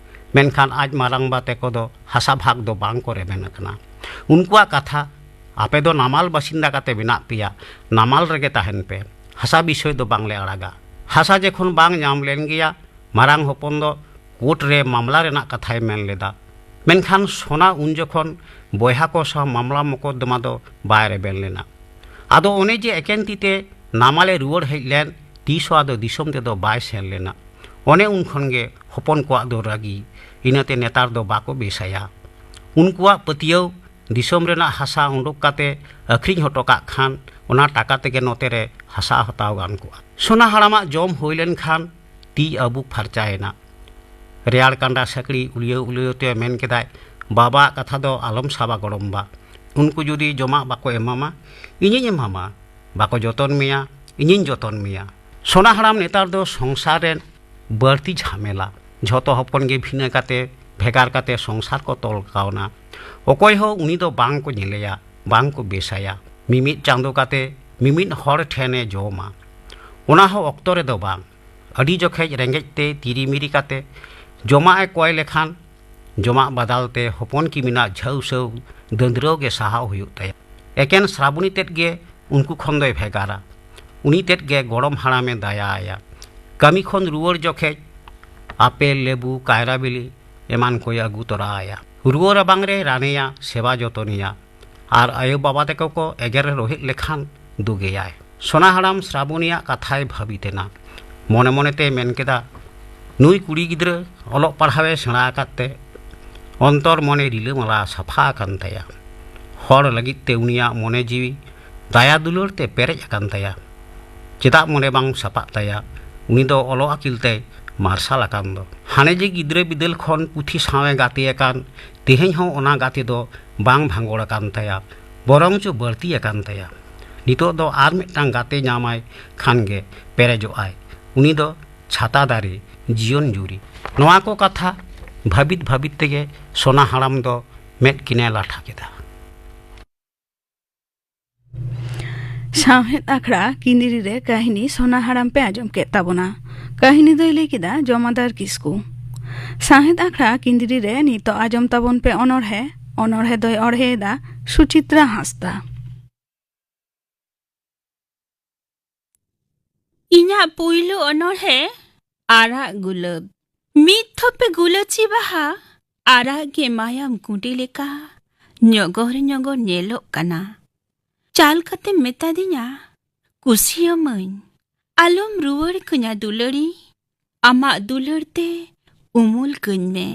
ᱢᱮᱱᱠᱷᱟᱱ ᱟᱡ ᱢᱟᱨᱟᱝᱵᱟ ᱛᱮᱠᱚ ᱫᱚ ᱦᱟᱥᱟ ᱵᱷᱟᱜᱽ ᱫᱚ ᱵᱟᱝ ᱠᱚ ᱨᱮᱵᱮᱱ ᱟᱠᱟᱱᱟ᱾ ᱩᱱᱠᱩᱣᱟᱜ ᱠᱟᱛᱷᱟ, "ᱟᱯᱮ ᱫᱚ ᱱᱟᱢᱟᱞ ᱵᱟᱥᱤᱱᱫᱟ ᱠᱟᱛᱮ ᱢᱮᱱᱟᱜ ᱯᱮᱭᱟ, ᱱᱟᱢᱟᱞ ᱨᱮᱜᱮ ᱛᱟᱦᱮᱱ ᱯᱮ, ᱦᱟᱥᱟ ᱵᱤᱥᱚᱭ ᱫᱚ ᱵᱟᱝᱞᱮ ᱟᱲᱟᱜᱟ᱾" ᱦᱟᱥᱟ ᱡᱮᱠᱷᱚᱱ ᱵᱟᱝ ᱧᱟᱢ ᱞᱮᱱ ᱜᱮᱭᱟ, ᱢᱟᱨᱟᱝ ᱦᱚᱯᱚᱱ ᱫᱚ ᱠᱳᱨᱴ ᱨᱮ ᱢᱟᱢᱞᱟ ᱨᱮᱱᱟᱜ ᱠᱟᱛᱷᱟᱭ ᱢᱮᱱ ᱞᱮᱫᱟ᱾ ᱢᱮᱱᱠᱷᱟᱱ ᱥᱚᱱᱟ ᱩᱱ ᱡᱚᱠᱷᱚᱱ ᱵᱚᱭᱦᱟ ᱠᱚ ᱥᱟᱶ ᱢᱟᱢᱞᱟ ᱢᱚᱠᱚᱫᱫᱚᱢᱟ ᱫᱚ ᱵᱟᱭ ᱨᱮᱵᱮᱱ ᱞᱮᱱᱟ᱾ ᱟᱫᱚ ᱚᱱᱮ ᱡᱮ ᱮᱠᱮᱱ ᱛᱤ ᱛᱮ ᱱᱟᱢᱟᱞᱮ ᱨᱩᱣᱟᱹᱲ ᱦᱮᱡ ᱞᱮᱱ, ᱛᱤᱥ ᱦᱚᱸ ᱟᱫᱚ ᱫᱤᱥᱚᱢ ᱛᱮᱫᱚ ᱵᱟᱭ ᱥᱮᱱ ᱞᱮᱱᱟ᱾ ᱚᱱᱮ ᱩᱱ ᱠᱷᱚᱱ ᱜᱮ ᱦᱚᱯᱚᱱ ᱠᱚᱣᱟᱜ ᱫᱚ ᱨᱟᱹᱜᱤ, ᱤᱱᱟᱹᱛᱮ ᱱᱮᱛᱟᱨ ᱫᱚ ᱵᱟᱠᱚ ᱵᱮᱥᱟᱭᱟ᱾ ᱩᱱᱠᱩᱣᱟᱜ ᱯᱟᱹᱛᱭᱟᱹᱣ, ᱫᱤᱥᱚᱢ ᱨᱮᱱᱟᱜ ᱦᱟᱥᱟ ᱩᱰᱩᱠ ᱠᱟᱛᱮ ᱟᱹᱠᱷᱨᱤᱧ ᱦᱚᱴᱚ ᱠᱟᱜ ᱠᱷᱟᱱ, ᱚᱱᱟ ᱴᱟᱠᱟ ᱛᱮᱜᱮ ᱱᱚᱛᱮ ᱨᱮ ᱦᱟᱥᱟ ᱦᱟᱛᱟᱣ ᱜᱟᱱ ᱠᱚᱜᱼᱟ᱾ ᱥᱚᱱᱟ ᱦᱟᱲᱟᱢᱟᱜ ᱡᱚᱢ ᱦᱩᱭ ᱞᱮᱱ ᱠᱷᱟᱱ ᱛᱤ ᱟᱹᱵᱩᱠ ᱯᱷᱟᱨᱪᱟᱭᱮᱱᱟ᱾ ᱨᱮᱭᱟᱲ ᱠᱟᱸᱰᱟ ᱥᱟᱹᱠᱲᱤ ᱩᱞᱭᱟᱹᱣ ᱩᱞᱭᱟᱹᱣ ᱛᱮ ᱢᱮᱱ ᱠᱮᱫᱟᱭ, "ᱵᱟᱵᱟᱣᱟᱜ ᱠᱟᱛᱷᱟ ᱫᱚ ᱟᱞᱚᱢ ᱥᱟᱵᱟ ᱜᱚᱲᱚᱢ ᱵᱟ᱾ ᱩᱱᱠᱩ ᱡᱩᱫᱤ ᱡᱚᱢᱟᱜ ᱵᱟᱠᱚ ᱮᱢᱟᱢᱟ, ᱤᱧᱤᱧ ᱮᱢᱟᱢᱟ᱾ ᱵᱟᱠᱚ ᱡᱚᱛᱚᱱ ᱢᱮᱭᱟ, ᱤᱧᱤᱧ ᱡᱚᱛᱚᱱ ᱢᱮᱭᱟ᱾" ᱥᱚᱱᱟ ᱦᱟᱲᱟᱢ ᱱᱮᱛᱟᱨ ᱫᱚ ᱥᱚᱝᱥᱟᱨ ᱨᱮᱱ ᱵᱟᱹᱲᱛᱤ ᱡᱷᱟᱢᱮᱞᱟ᱾ ᱡᱷᱚᱛᱚ ᱦᱚᱯᱚᱱ ᱜᱮ ᱵᱷᱤᱱᱟᱹ ᱠᱟᱛᱮ, ᱵᱷᱮᱜᱟᱨ ᱠᱟᱛᱮ ᱥᱚᱝᱥᱟᱨ ᱠᱚ ᱛᱚᱞ ᱠᱟᱣᱱᱟ᱾ ᱚᱠᱚᱭ ᱦᱚᱸ ᱩᱱᱤ ᱫᱚ ᱵᱟᱝ ᱠᱚ ᱧᱮᱞᱮᱭᱟ, ᱵᱟᱝ ᱠᱚ ᱵᱮᱥᱟᱭᱟ᱾ ᱢᱤᱢᱤᱫ ᱪᱟᱸᱫᱚ ᱠᱟᱛᱮ ᱢᱤᱢᱤᱫ ᱦᱚᱲ ᱴᱷᱮᱱᱮ ᱡᱚᱢᱟ᱾ ᱚᱱᱟ ᱦᱚᱸ ᱚᱠᱛᱚ ᱨᱮᱫᱚ ᱵᱟᱝ᱾ ᱟᱹᱰᱤ ᱡᱚᱠᱷᱮᱡ ᱨᱮᱸᱜᱮᱡ ᱛᱮ ᱛᱤᱨᱤᱢᱤᱨᱤ ᱠᱟᱛᱮ ᱡᱚᱢᱟᱜ ᱮ ᱠᱚᱭ ᱞᱮᱠᱷᱟᱱ, ᱡᱚᱢᱟᱜ ᱵᱟᱫᱟᱞ ᱛᱮ ᱦᱚᱯᱚᱱ ᱠᱤᱢᱤᱱᱟᱜ ᱡᱷᱟᱹᱣᱥᱟᱹᱣ ᱫᱟᱹᱱᱫᱽᱨᱟᱹᱣ ᱜᱮ ᱥᱟᱦᱟᱣ ᱦᱩᱭᱩᱜ ᱛᱟᱭᱟ᱾ ᱮᱠᱮᱱ ᱥᱨᱟᱵᱚᱱᱤ ᱛᱮᱫ ᱜᱮ ᱩᱱᱠᱩ ᱠᱷᱚᱱ ᱫᱚᱭ ᱵᱷᱮᱜᱟᱨᱟ᱾ ᱩᱱᱤ ᱛᱮᱫ ᱜᱮ ᱜᱚᱲᱚᱢ ᱦᱟᱲᱟᱢᱮ ᱫᱟᱭᱟ ᱟᱭᱟ᱾ ᱠᱟᱹᱢᱤ ᱠᱷᱚᱱ ᱨᱩᱣᱟᱹᱲ ᱡᱚᱠᱷᱮᱡ ᱟᱯᱮᱞ, ᱞᱮᱵᱩ, ᱠᱟᱭᱨᱟ ᱵᱤᱞᱤ ᱮᱢᱟᱱ ᱠᱚᱭ ᱟᱹᱜᱩ ᱛᱚᱨᱟ ᱟᱭᱟ᱾ ᱨᱩᱣᱟᱹ ᱨᱟᱵᱟᱝ ᱨᱮ ᱨᱟᱱᱮᱭᱟ, ᱥᱮᱵᱟ ᱡᱚᱛᱚᱱᱮᱭᱟ᱾ ᱟᱨ ᱟᱭᱳ ᱵᱟᱵᱟ ᱛᱟᱠᱚ ᱠᱚ ᱮᱜᱮᱨ ᱨᱚᱦᱮᱫ ᱞᱮᱠᱷᱟᱱ ᱫᱩᱜᱮᱭᱟᱭ᱾ ᱥᱚᱱᱟ ᱦᱟᱲᱟᱢ ᱥᱨᱟᱵᱚᱱᱤᱭᱟᱜ ᱠᱟᱛᱷᱟᱭ ᱵᱷᱟᱹᱵᱤᱛ ᱮᱱᱟ᱾ ᱢᱚᱱᱮ ᱢᱚᱱᱮᱛᱮ ᱢᱮᱱ ᱠᱮᱫᱟ, "ᱱᱩᱭ ᱠᱩᱲᱤ ᱜᱤᱫᱽᱨᱟᱹ ᱚᱞᱚᱜ ᱯᱟᱲᱦᱟᱣᱮ ᱥᱮᱬᱟ ᱟᱠᱟᱫ ᱛᱮ ᱚᱱᱛᱚᱨ ᱢᱚᱱᱮ ᱨᱤᱞᱟᱹᱢᱟᱞᱟ ᱥᱟᱯᱷᱟ ᱟᱠᱟᱱ ᱛᱟᱭᱟ᱾ ᱦᱚᱲ ᱞᱟᱹᱜᱤᱫ ᱛᱮ ᱩᱱᱤᱭᱟᱜ ᱢᱚᱱᱮ ᱡᱤᱣᱤ ᱫᱟᱭᱟ ᱫᱩᱞᱟᱹᱲ ᱛᱮ ᱯᱮᱨᱮᱡ ᱟᱠᱟᱱ ᱛᱟᱭᱟ᱾ ᱪᱮᱫᱟᱜ ᱢᱚᱱᱮ ᱵᱟᱝ ᱥᱟᱯᱟᱜ ᱛᱟᱭᱟ? ᱩᱱᱤ ᱫᱚ ᱚᱞᱚᱜ ᱟᱹᱠᱤᱞ ᱛᱮᱭ ᱢᱟᱨᱥᱟᱞ ᱟᱠᱟᱱ ᱫᱚ᱾ ᱦᱟᱱᱮ ᱡᱮ ᱜᱤᱫᱽᱨᱟᱹ ᱵᱤᱫᱟᱹᱞ ᱠᱷᱚᱱ ᱯᱩᱛᱷᱤ ᱥᱟᱶᱮ ᱜᱟᱛᱮ ᱟᱠᱟᱱ, ᱛᱮᱦᱮᱧ ᱦᱚᱸ ᱚᱱᱟ ᱜᱟᱛᱮ ᱫᱚ ᱵᱟᱝ ᱵᱷᱟᱸᱜᱚᱲ ᱟᱠᱟᱱ ᱛᱟᱭᱟ, ᱵᱚᱨᱚᱝ ᱪᱚ ᱵᱟᱹᱲᱛᱤ ᱟᱠᱟᱱ ᱛᱟᱭᱟ᱾ ᱱᱤᱛᱚᱜ ᱫᱚ ᱟᱨ ᱢᱤᱫᱴᱟᱝ ᱜᱟᱛᱮ ᱧᱟᱢᱟᱭ ᱠᱷᱟᱱ ᱜᱮ ᱯᱮᱨᱮᱡᱚᱜ ᱟᱭ᱾ ᱩᱱᱤ ᱫᱚ ᱪᱷᱟᱛᱟ ᱫᱟᱨᱮ ᱡᱤᱭᱚᱱ ᱡᱩᱨᱤ᱾" ᱱᱚᱣᱟ ᱠᱚ ᱠᱟᱛᱷᱟ ᱵᱷᱟᱹᱵᱤᱛ ᱵᱷᱟᱹᱵᱤᱛ ᱛᱮᱜᱮ ᱥᱚᱱᱟ ᱦᱟᱲᱟᱢ ᱫᱚ ᱢᱮᱫ ᱠᱤᱱᱮ ᱞᱟᱴᱷᱟ ᱠᱮᱫᱟ᱾ ᱥᱟᱶᱦᱮᱫ ᱟᱠᱷᱲᱟ ᱠᱤᱱᱫᱽᱨᱤ ᱨᱮ ᱠᱟᱹᱦᱱᱤ ᱥᱚᱱᱟ ᱦᱟᱲᱟᱢ ᱯᱮ ᱟᱸᱡᱚᱢ ᱠᱮᱫ ᱛᱟᱵᱚᱱᱟ᱾ ᱠᱟᱹᱦᱱᱤ ᱫᱚᱭ ᱞᱟᱹᱭ ᱠᱮᱫᱟ ᱡᱚᱢᱟᱫᱟᱨ ᱠᱤᱥᱠᱩ᱾ ᱥᱟᱶᱦᱮᱫ ᱟᱠᱷᱲᱟ ᱠᱤᱱᱫᱽᱨᱤ ᱨᱮ ᱱᱤᱛᱚᱜ ᱟᱸᱡᱚᱢ ᱛᱟᱵᱚᱱ ᱯᱮ ᱚᱱᱚᱬᱦᱮ᱾ ᱚᱱᱚᱬᱦᱮ ᱫᱚᱭ ᱚᱬᱦᱮᱭᱮᱫᱟ ᱥᱩᱪᱤᱛᱨᱟ ᱦᱟᱸᱥᱫᱟ᱾ ᱤᱧᱟᱜ ᱯᱩᱭᱞᱩ ᱚᱱᱚᱬᱦᱮ, ᱟᱨᱟᱜ ᱜᱩᱞᱟᱹᱵ᱾ ᱢᱤᱫ ᱛᱷᱚᱯᱮ ᱜᱩᱞᱟᱹᱪᱤ ᱵᱟᱦᱟ, ᱟᱨᱟᱜ ᱜᱮ ᱢᱟᱭᱟᱢ ᱠᱩᱸᱰᱤ ᱞᱮᱠᱟ ᱧᱚᱜᱚᱨ ᱧᱚᱜᱚᱨ ᱧᱮᱞᱚᱜ ᱠᱟᱱᱟ᱾ ᱪᱟᱞ ᱠᱟᱛᱮᱢ ᱢᱮᱛᱟᱫᱤᱧᱟ, "ᱠᱩᱥᱤᱭᱟᱹᱢᱟᱹᱧ, ᱟᱞᱚᱢ ᱨᱩᱣᱟᱹᱲ ᱠᱟᱹᱧᱟ ᱫᱩᱞᱟᱹᱲᱤ, ᱟᱢᱟᱜ ᱫᱩᱞᱟᱹᱲ ᱛᱮ ᱩᱢᱩᱞ ᱠᱟᱹᱧ ᱢᱮ᱾"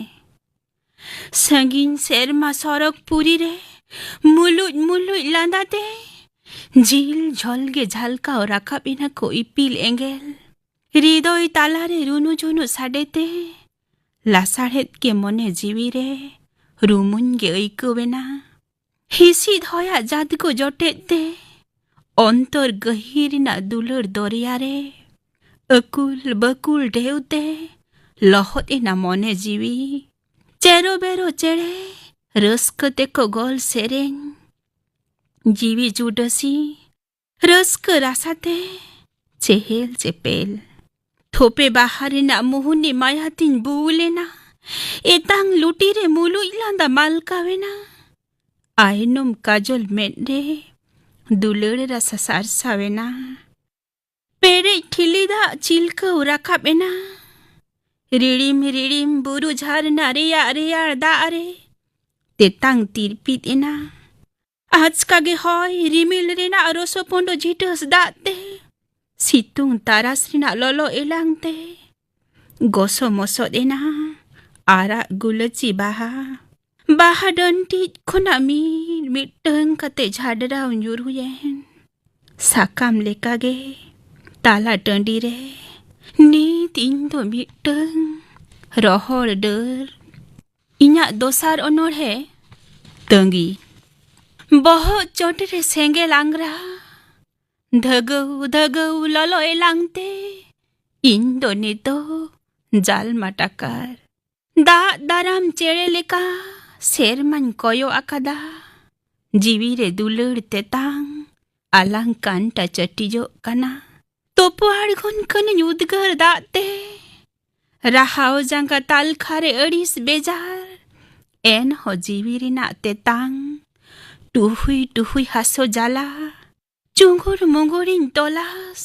ᱥᱟᱺᱜᱤᱧ ᱥᱮᱨᱢᱟ ᱥᱚᱨᱚᱜᱽ ᱯᱩᱨᱤ ᱨᱮ ᱢᱩᱞᱩᱡ ᱢᱩᱞᱩᱡ ᱞᱟᱸᱫᱟ ᱛᱮ ᱡᱤᱞ ᱡᱷᱚᱞ ᱜᱮ ᱡᱷᱟᱞᱠᱟᱣ ᱨᱟᱠᱟᱵ ᱮᱱᱟ ᱠᱚ ᱤᱯᱤᱞ ᱮᱸᱜᱮᱞ᱾ ᱦᱨᱤᱫᱚᱭ ᱛᱟᱞᱟᱨᱮ ᱨᱩᱱᱩ ᱡᱷᱩᱱᱩ ᱥᱟᱰᱮ ᱛᱮ ᱞᱟᱥᱟᱲᱦᱮᱫ ᱜᱮ ᱢᱚᱱᱮ ᱡᱤᱣᱤ ᱨᱮ ᱨᱩᱢᱩᱧ ᱜᱮ ᱟᱹᱭᱠᱟᱹᱣ ᱮᱱᱟ᱾ ᱦᱤᱥᱤᱫ ᱦᱚᱭᱟᱜ ᱡᱟᱫᱽᱜᱚ ᱡᱚᱴᱮᱫ ᱛᱮ ᱚᱱᱛᱚᱨ ᱜᱟᱹᱦᱤᱨ ᱨᱮᱱᱟᱜ ᱫᱩᱞᱟᱹᱲ ᱫᱚᱨᱭᱟ ᱨᱮ ᱟᱹᱠᱩᱞ ᱵᱟᱹᱠᱩᱞ ᱰᱷᱮᱣ ᱛᱮ ᱞᱚᱦᱚᱫ ᱮᱱᱟ ᱢᱚᱱᱮ ᱡᱤᱣᱤ᱾ ᱪᱮᱨᱚ ᱵᱮᱨᱚ ᱪᱮᱬᱮ ᱨᱟᱹᱥᱠᱟᱹ ᱛᱮᱠᱚ ᱜᱚᱞ ᱥᱮᱨᱮᱧ, ᱡᱤᱣᱤ ᱡᱩᱰᱟᱹᱥᱤ ᱨᱟᱹᱥᱠᱟᱹ ᱨᱟᱥᱟᱛᱮ ᱪᱮᱦᱮᱞ ᱪᱮᱯᱮᱞ᱾ ᱛᱷᱚᱯᱮ ᱵᱟᱦᱟ ᱨᱮᱱᱟᱜ ᱢᱩᱦᱩᱱᱤ ᱢᱟᱭᱟᱛᱤᱧ ᱵᱩᱞ ᱮᱱᱟ᱾ ᱮᱛᱟᱝ ᱞᱩᱴᱤᱨᱮ ᱢᱩᱞᱩᱡ ᱞᱟᱸᱫᱟ ᱢᱟᱞᱠᱟᱣᱮᱱᱟ᱾ ᱟᱭᱱᱚᱢ ᱠᱟᱡᱚᱞ ᱢᱮᱫ ᱨᱮ ᱫᱩᱞᱟᱹᱲ ᱨᱟᱥᱟ ᱥᱟᱨᱥᱟᱣᱮᱱᱟ᱾ ᱯᱮᱨᱮᱡ ᱴᱷᱤᱞᱤ ᱫᱟᱜ ᱪᱤᱞᱠᱟᱹᱣ ᱨᱟᱠᱟᱵ ᱮᱱᱟ᱾ ᱨᱤᱲᱤᱢ ᱨᱤᱲᱤᱢ ᱵᱩᱨᱩ ᱡᱷᱟᱨᱱᱟ ᱨᱮᱭᱟᱲ ᱨᱮᱭᱟᱲ ᱫᱟᱜ ᱨᱮ ᱛᱮᱛᱟᱝ ᱛᱤᱨᱯᱤᱫ ᱮᱱᱟ᱾ ᱟᱪᱠᱟ ᱜᱮ ᱦᱚᱭ ᱨᱤᱢᱤᱞ ᱨᱮᱱᱟᱜ ᱨᱚᱥᱚ ᱯᱚᱸᱰᱚ ᱡᱷᱤᱴᱟᱹᱥ ᱫᱟᱜ ᱛᱮ, ᱥᱤᱛᱩᱝ ᱛᱟᱨᱟᱥ ᱨᱮᱱᱟᱜ ᱞᱚᱞᱚ ᱮᱞᱟᱝ ᱛᱮ ᱜᱚᱥᱚ ᱢᱚᱥᱚᱫ ᱮᱱᱟ ᱟᱨᱟᱜ ᱜᱩᱞᱟᱹᱪᱤ ᱵᱟᱦᱟ᱾ ᱵᱟᱦᱟ ᱰᱟᱹᱱᱴᱤᱡ ᱠᱷᱚᱱᱟᱜ ᱢᱤᱫ ᱢᱤᱫᱴᱟᱹᱝ ᱠᱟᱛᱮ ᱡᱷᱟᱰᱨᱟᱣ ᱧᱩᱨᱩᱭᱮᱱ᱾ ᱥᱟᱠᱟᱢ ᱞᱮᱠᱟᱜᱮ ᱛᱟᱞᱟ ᱴᱟᱺᱰᱤ ᱨᱮ ᱱᱤᱛ ᱤᱧ ᱫᱚ ᱢᱤᱫᱴᱟᱹᱝ ᱨᱚᱦᱚᱲ ᱰᱟᱹᱨ᱾ ᱤᱧᱟᱜ ᱫᱚᱥᱟᱨ ᱚᱱᱚᱬᱦᱮ, ᱛᱟᱺᱜᱤ᱾ ᱵᱚᱦᱚᱜ ᱪᱚᱴ ᱨᱮ ᱥᱮᱸᱜᱮᱞ ᱟᱝᱜᱽᱨᱟ, ᱫᱷᱟᱹᱜᱟᱹᱣ ᱫᱷᱟᱹᱜᱟᱹᱣ ᱞᱚᱞᱚ ᱮᱞᱟᱝ ᱛᱮ ᱤᱧ ᱫᱚ ᱱᱤᱛᱚᱜ ᱡᱟᱞᱢᱟ ᱴᱟᱠᱟᱨ᱾ ᱫᱟᱜ ᱫᱟᱨᱟᱢ ᱪᱮᱬᱮ ᱞᱮᱠᱟ ᱥᱮᱨᱢᱟᱧ ᱠᱚᱭᱚᱜ ᱟᱠᱟᱫᱟ᱾ ᱡᱤᱣᱤ ᱨᱮ ᱫᱩᱞᱟᱹᱲ ᱛᱮᱛᱟᱝ ᱟᱞᱟᱝ ᱠᱟᱱᱴᱟ ᱪᱟᱹᱴᱤᱡᱚᱜ ᱠᱟᱱᱟ᱾ ᱛᱳᱯᱳ ᱟᱬᱜᱚᱱ ᱠᱟᱹᱱᱟᱹᱧ ᱩᱫᱽᱜᱟᱹᱨ ᱫᱟᱜ ᱛᱮ᱾ ᱨᱟᱦᱟᱣ ᱡᱟᱸᱜᱟ ᱛᱟᱞᱠᱷᱟ ᱨᱮ ᱟᱹᱲᱤᱥ ᱵᱮᱡᱟᱨ᱾ ᱮᱱᱦᱚᱸ ᱡᱤᱣᱤ ᱨᱮᱱᱟᱜ ᱛᱮᱛᱟᱝ ᱴᱩᱦᱩᱭ ᱴᱩᱦᱩᱭ ᱦᱟᱥᱳ ᱡᱟᱞᱟ᱾ ᱪᱩᱸᱜᱩᱲ ᱢᱩᱸᱜᱩᱲᱤᱧ ᱛᱚᱞᱟᱥ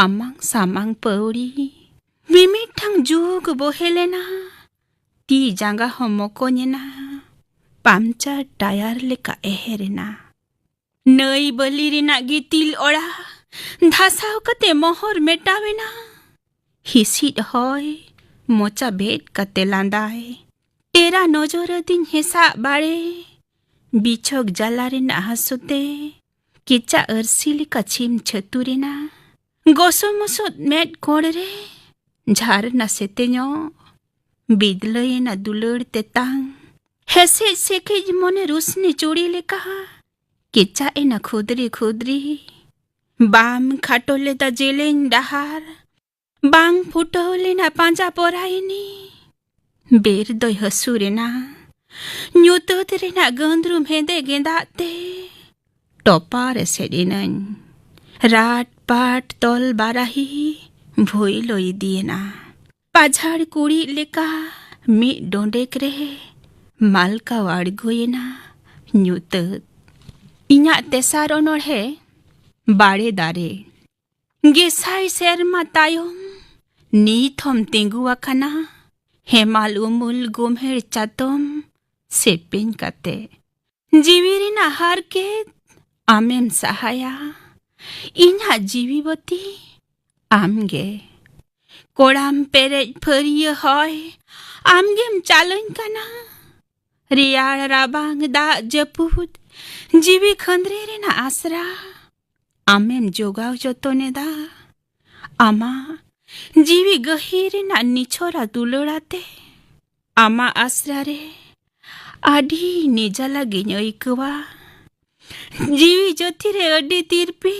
ᱟᱢᱟᱝ ᱥᱟᱢᱟᱝ ᱯᱟᱹᱣᱲᱤ᱾ ᱢᱤᱢᱤᱫᱴᱟᱝ ᱡᱩᱜᱽ ᱵᱚᱦᱮᱞ ᱮᱱᱟ᱾ ᱛᱤ ᱡᱟᱸᱜᱟ ᱦᱚᱸ ᱢᱚᱠᱚᱧ ᱮᱱᱟ᱾ ᱯᱟᱢᱪᱟᱨ ᱴᱟᱭᱟᱨ ᱞᱮᱠᱟ ᱮᱦᱮᱨ ᱮᱱᱟ᱾ ᱱᱟᱹᱭ ᱵᱟᱹᱞᱤ ᱨᱮᱱᱟᱜ ᱜᱤᱛᱤᱞ ᱚᱲᱟ ᱫᱷᱟᱥᱟᱣ ᱠᱟᱛᱮ ᱢᱚᱦᱚᱨ ᱢᱮᱴᱟᱣ ᱮᱱᱟ᱾ ᱦᱤᱥᱤᱫ ᱦᱚᱭ ᱢᱚᱪᱟ ᱵᱮᱫ ᱠᱟᱛᱮ ᱞᱟᱸᱫᱟᱭ᱾ ᱴᱮᱨᱟ ᱱᱚᱡᱚᱨ ᱟᱹᱫᱤᱧ ᱦᱮᱸᱥᱟᱜ ᱵᱟᱲᱮ᱾ ᱵᱤᱪᱷᱚᱠ ᱡᱟᱞᱟ ᱨᱮᱱᱟᱜ ᱦᱟᱹᱥᱩ ᱛᱮ ᱠᱮᱪᱟ ᱟᱹᱨᱥᱤ ᱞᱮᱠᱟ ᱪᱷᱤᱢ ᱪᱷᱟᱹᱛᱩᱨ ᱮᱱᱟ᱾ ᱜᱚᱥᱚ ᱢᱚᱥᱚᱫ ᱢᱮᱫ ᱠᱚᱬ ᱨᱮ ᱡᱷᱟᱨᱱᱟ ᱥᱮᱛᱮᱧᱚᱜ᱾ ᱵᱤᱫᱞᱟᱹᱭ ᱮᱱᱟ ᱫᱩᱞᱟᱹᱲ ᱛᱮᱛᱟᱝ᱾ ᱦᱮᱥᱮᱡ ᱥᱮᱠᱮᱡ ᱢᱚᱱᱮ ᱨᱩᱥᱱᱤ ᱪᱩᱲᱤ ᱞᱮᱠᱟ ᱠᱮᱪᱟᱜ ᱮᱱᱟ ᱠᱷᱩᱫᱽᱨᱤ ᱠᱷᱩᱫᱽᱨᱤ᱾ ᱵᱟᱢ ᱠᱷᱟᱴᱚ ᱞᱮᱫᱟ ᱡᱮᱞᱮᱧ ᱰᱟᱦᱟᱨ, ᱵᱟᱝ ᱯᱷᱩᱴᱟᱹᱣ ᱞᱮᱱᱟ ᱯᱟᱸᱡᱟ ᱯᱚᱨᱟᱭᱤᱱᱤ᱾ ᱵᱮᱨ ᱫᱚᱭ ᱦᱟᱹᱥᱩᱨ ᱮᱱᱟ᱾ ᱧᱩᱛᱟᱹᱛ ᱨᱮᱱᱟᱜ ᱜᱟᱹᱱᱫᱨᱩᱢ ᱦᱮᱸᱫᱮ ᱜᱮᱸᱫᱟᱜ ᱛᱮ ᱴᱚᱯᱟᱨ ᱮᱥᱮᱫ ᱮᱱᱟᱹᱧ᱾ ᱨᱟᱴ ᱯᱟᱴ ᱛᱚᱞ ᱵᱟᱨᱟᱦᱤ ᱵᱷᱩᱭᱞᱚ ᱤᱫᱤᱭᱮᱱᱟ᱾ ᱯᱟᱡᱷᱟᱲ ᱠᱩᱲᱤᱫ ᱞᱮᱠᱟ ᱢᱤᱫ ᱰᱚᱸᱰᱮᱠ ᱨᱮ ᱢᱟᱞᱠᱟᱣ ᱟᱬᱜᱚᱭᱮᱱᱟ ᱧᱩᱛᱟᱹᱛ᱾ ᱤᱧᱟᱜ ᱛᱮᱥᱟᱨ ᱚᱱᱚᱬᱦᱮ, ᱵᱟᱲᱮ ᱫᱟᱨᱮ᱾ ᱜᱮᱥᱟᱭ ᱥᱮᱨᱢᱟ ᱛᱟᱭᱚᱢ ᱱᱤᱛ ᱦᱚᱸᱢ ᱛᱤᱸᱜᱩ ᱟᱠᱟᱱᱟ, ᱦᱮᱢᱟᱞ ᱩᱢᱩᱞ ᱜᱳᱢᱦᱮᱲ ᱪᱟᱛᱚᱢ ᱥᱮᱯᱮᱧ ᱠᱟᱛᱮ᱾ ᱡᱤᱣᱤ ᱨᱮᱱᱟᱜ ᱦᱟᱨᱠᱮᱛ ᱟᱢᱮᱢ ᱥᱟᱦᱟᱭᱟ, ᱤᱧᱟᱜ ᱡᱤᱣᱤ ᱵᱟᱹᱛᱤ ᱟᱢᱜᱮ᱾ ᱠᱚᱲᱟᱢ ᱯᱮᱨᱮᱡ ᱯᱷᱟᱹᱨᱭᱟᱹ ᱦᱚᱭ ᱟᱢᱜᱮᱢ ᱪᱟᱞᱟᱹᱧ ᱠᱟᱱᱟ᱾ ᱨᱮᱭᱟᱲ ᱨᱟᱵᱟᱝ ᱫᱟᱜ ᱡᱟᱹᱯᱩᱫ ᱡᱤᱣᱤ ᱠᱷᱟᱹᱱᱫᱽᱨᱤ ᱨᱮᱱᱟᱜ ᱟᱥᱨᱟ ᱟᱢᱮᱢ ᱡᱚᱜᱟᱣ ᱡᱚᱛᱚᱱᱮᱫᱟ᱾ ᱟᱢᱟᱜ ᱡᱤᱣᱤ ᱜᱟᱹᱦᱤᱨ ᱨᱮᱱᱟᱜ ᱱᱤᱪᱷᱚᱨᱟ ᱫᱩᱞᱟᱹᱲᱟᱛᱮ ᱟᱢᱟᱜ ᱟᱥᱨᱟ ᱨᱮ ᱟᱹᱰᱤ ᱱᱤᱡᱟᱞᱟ ᱜᱤᱧ ᱟᱹᱭᱠᱟᱹᱣᱟ᱾ ᱡᱤᱣᱤ ᱡᱟᱹᱛᱤ ᱨᱮ ᱟᱹᱰᱤ ᱛᱤᱨᱯᱤ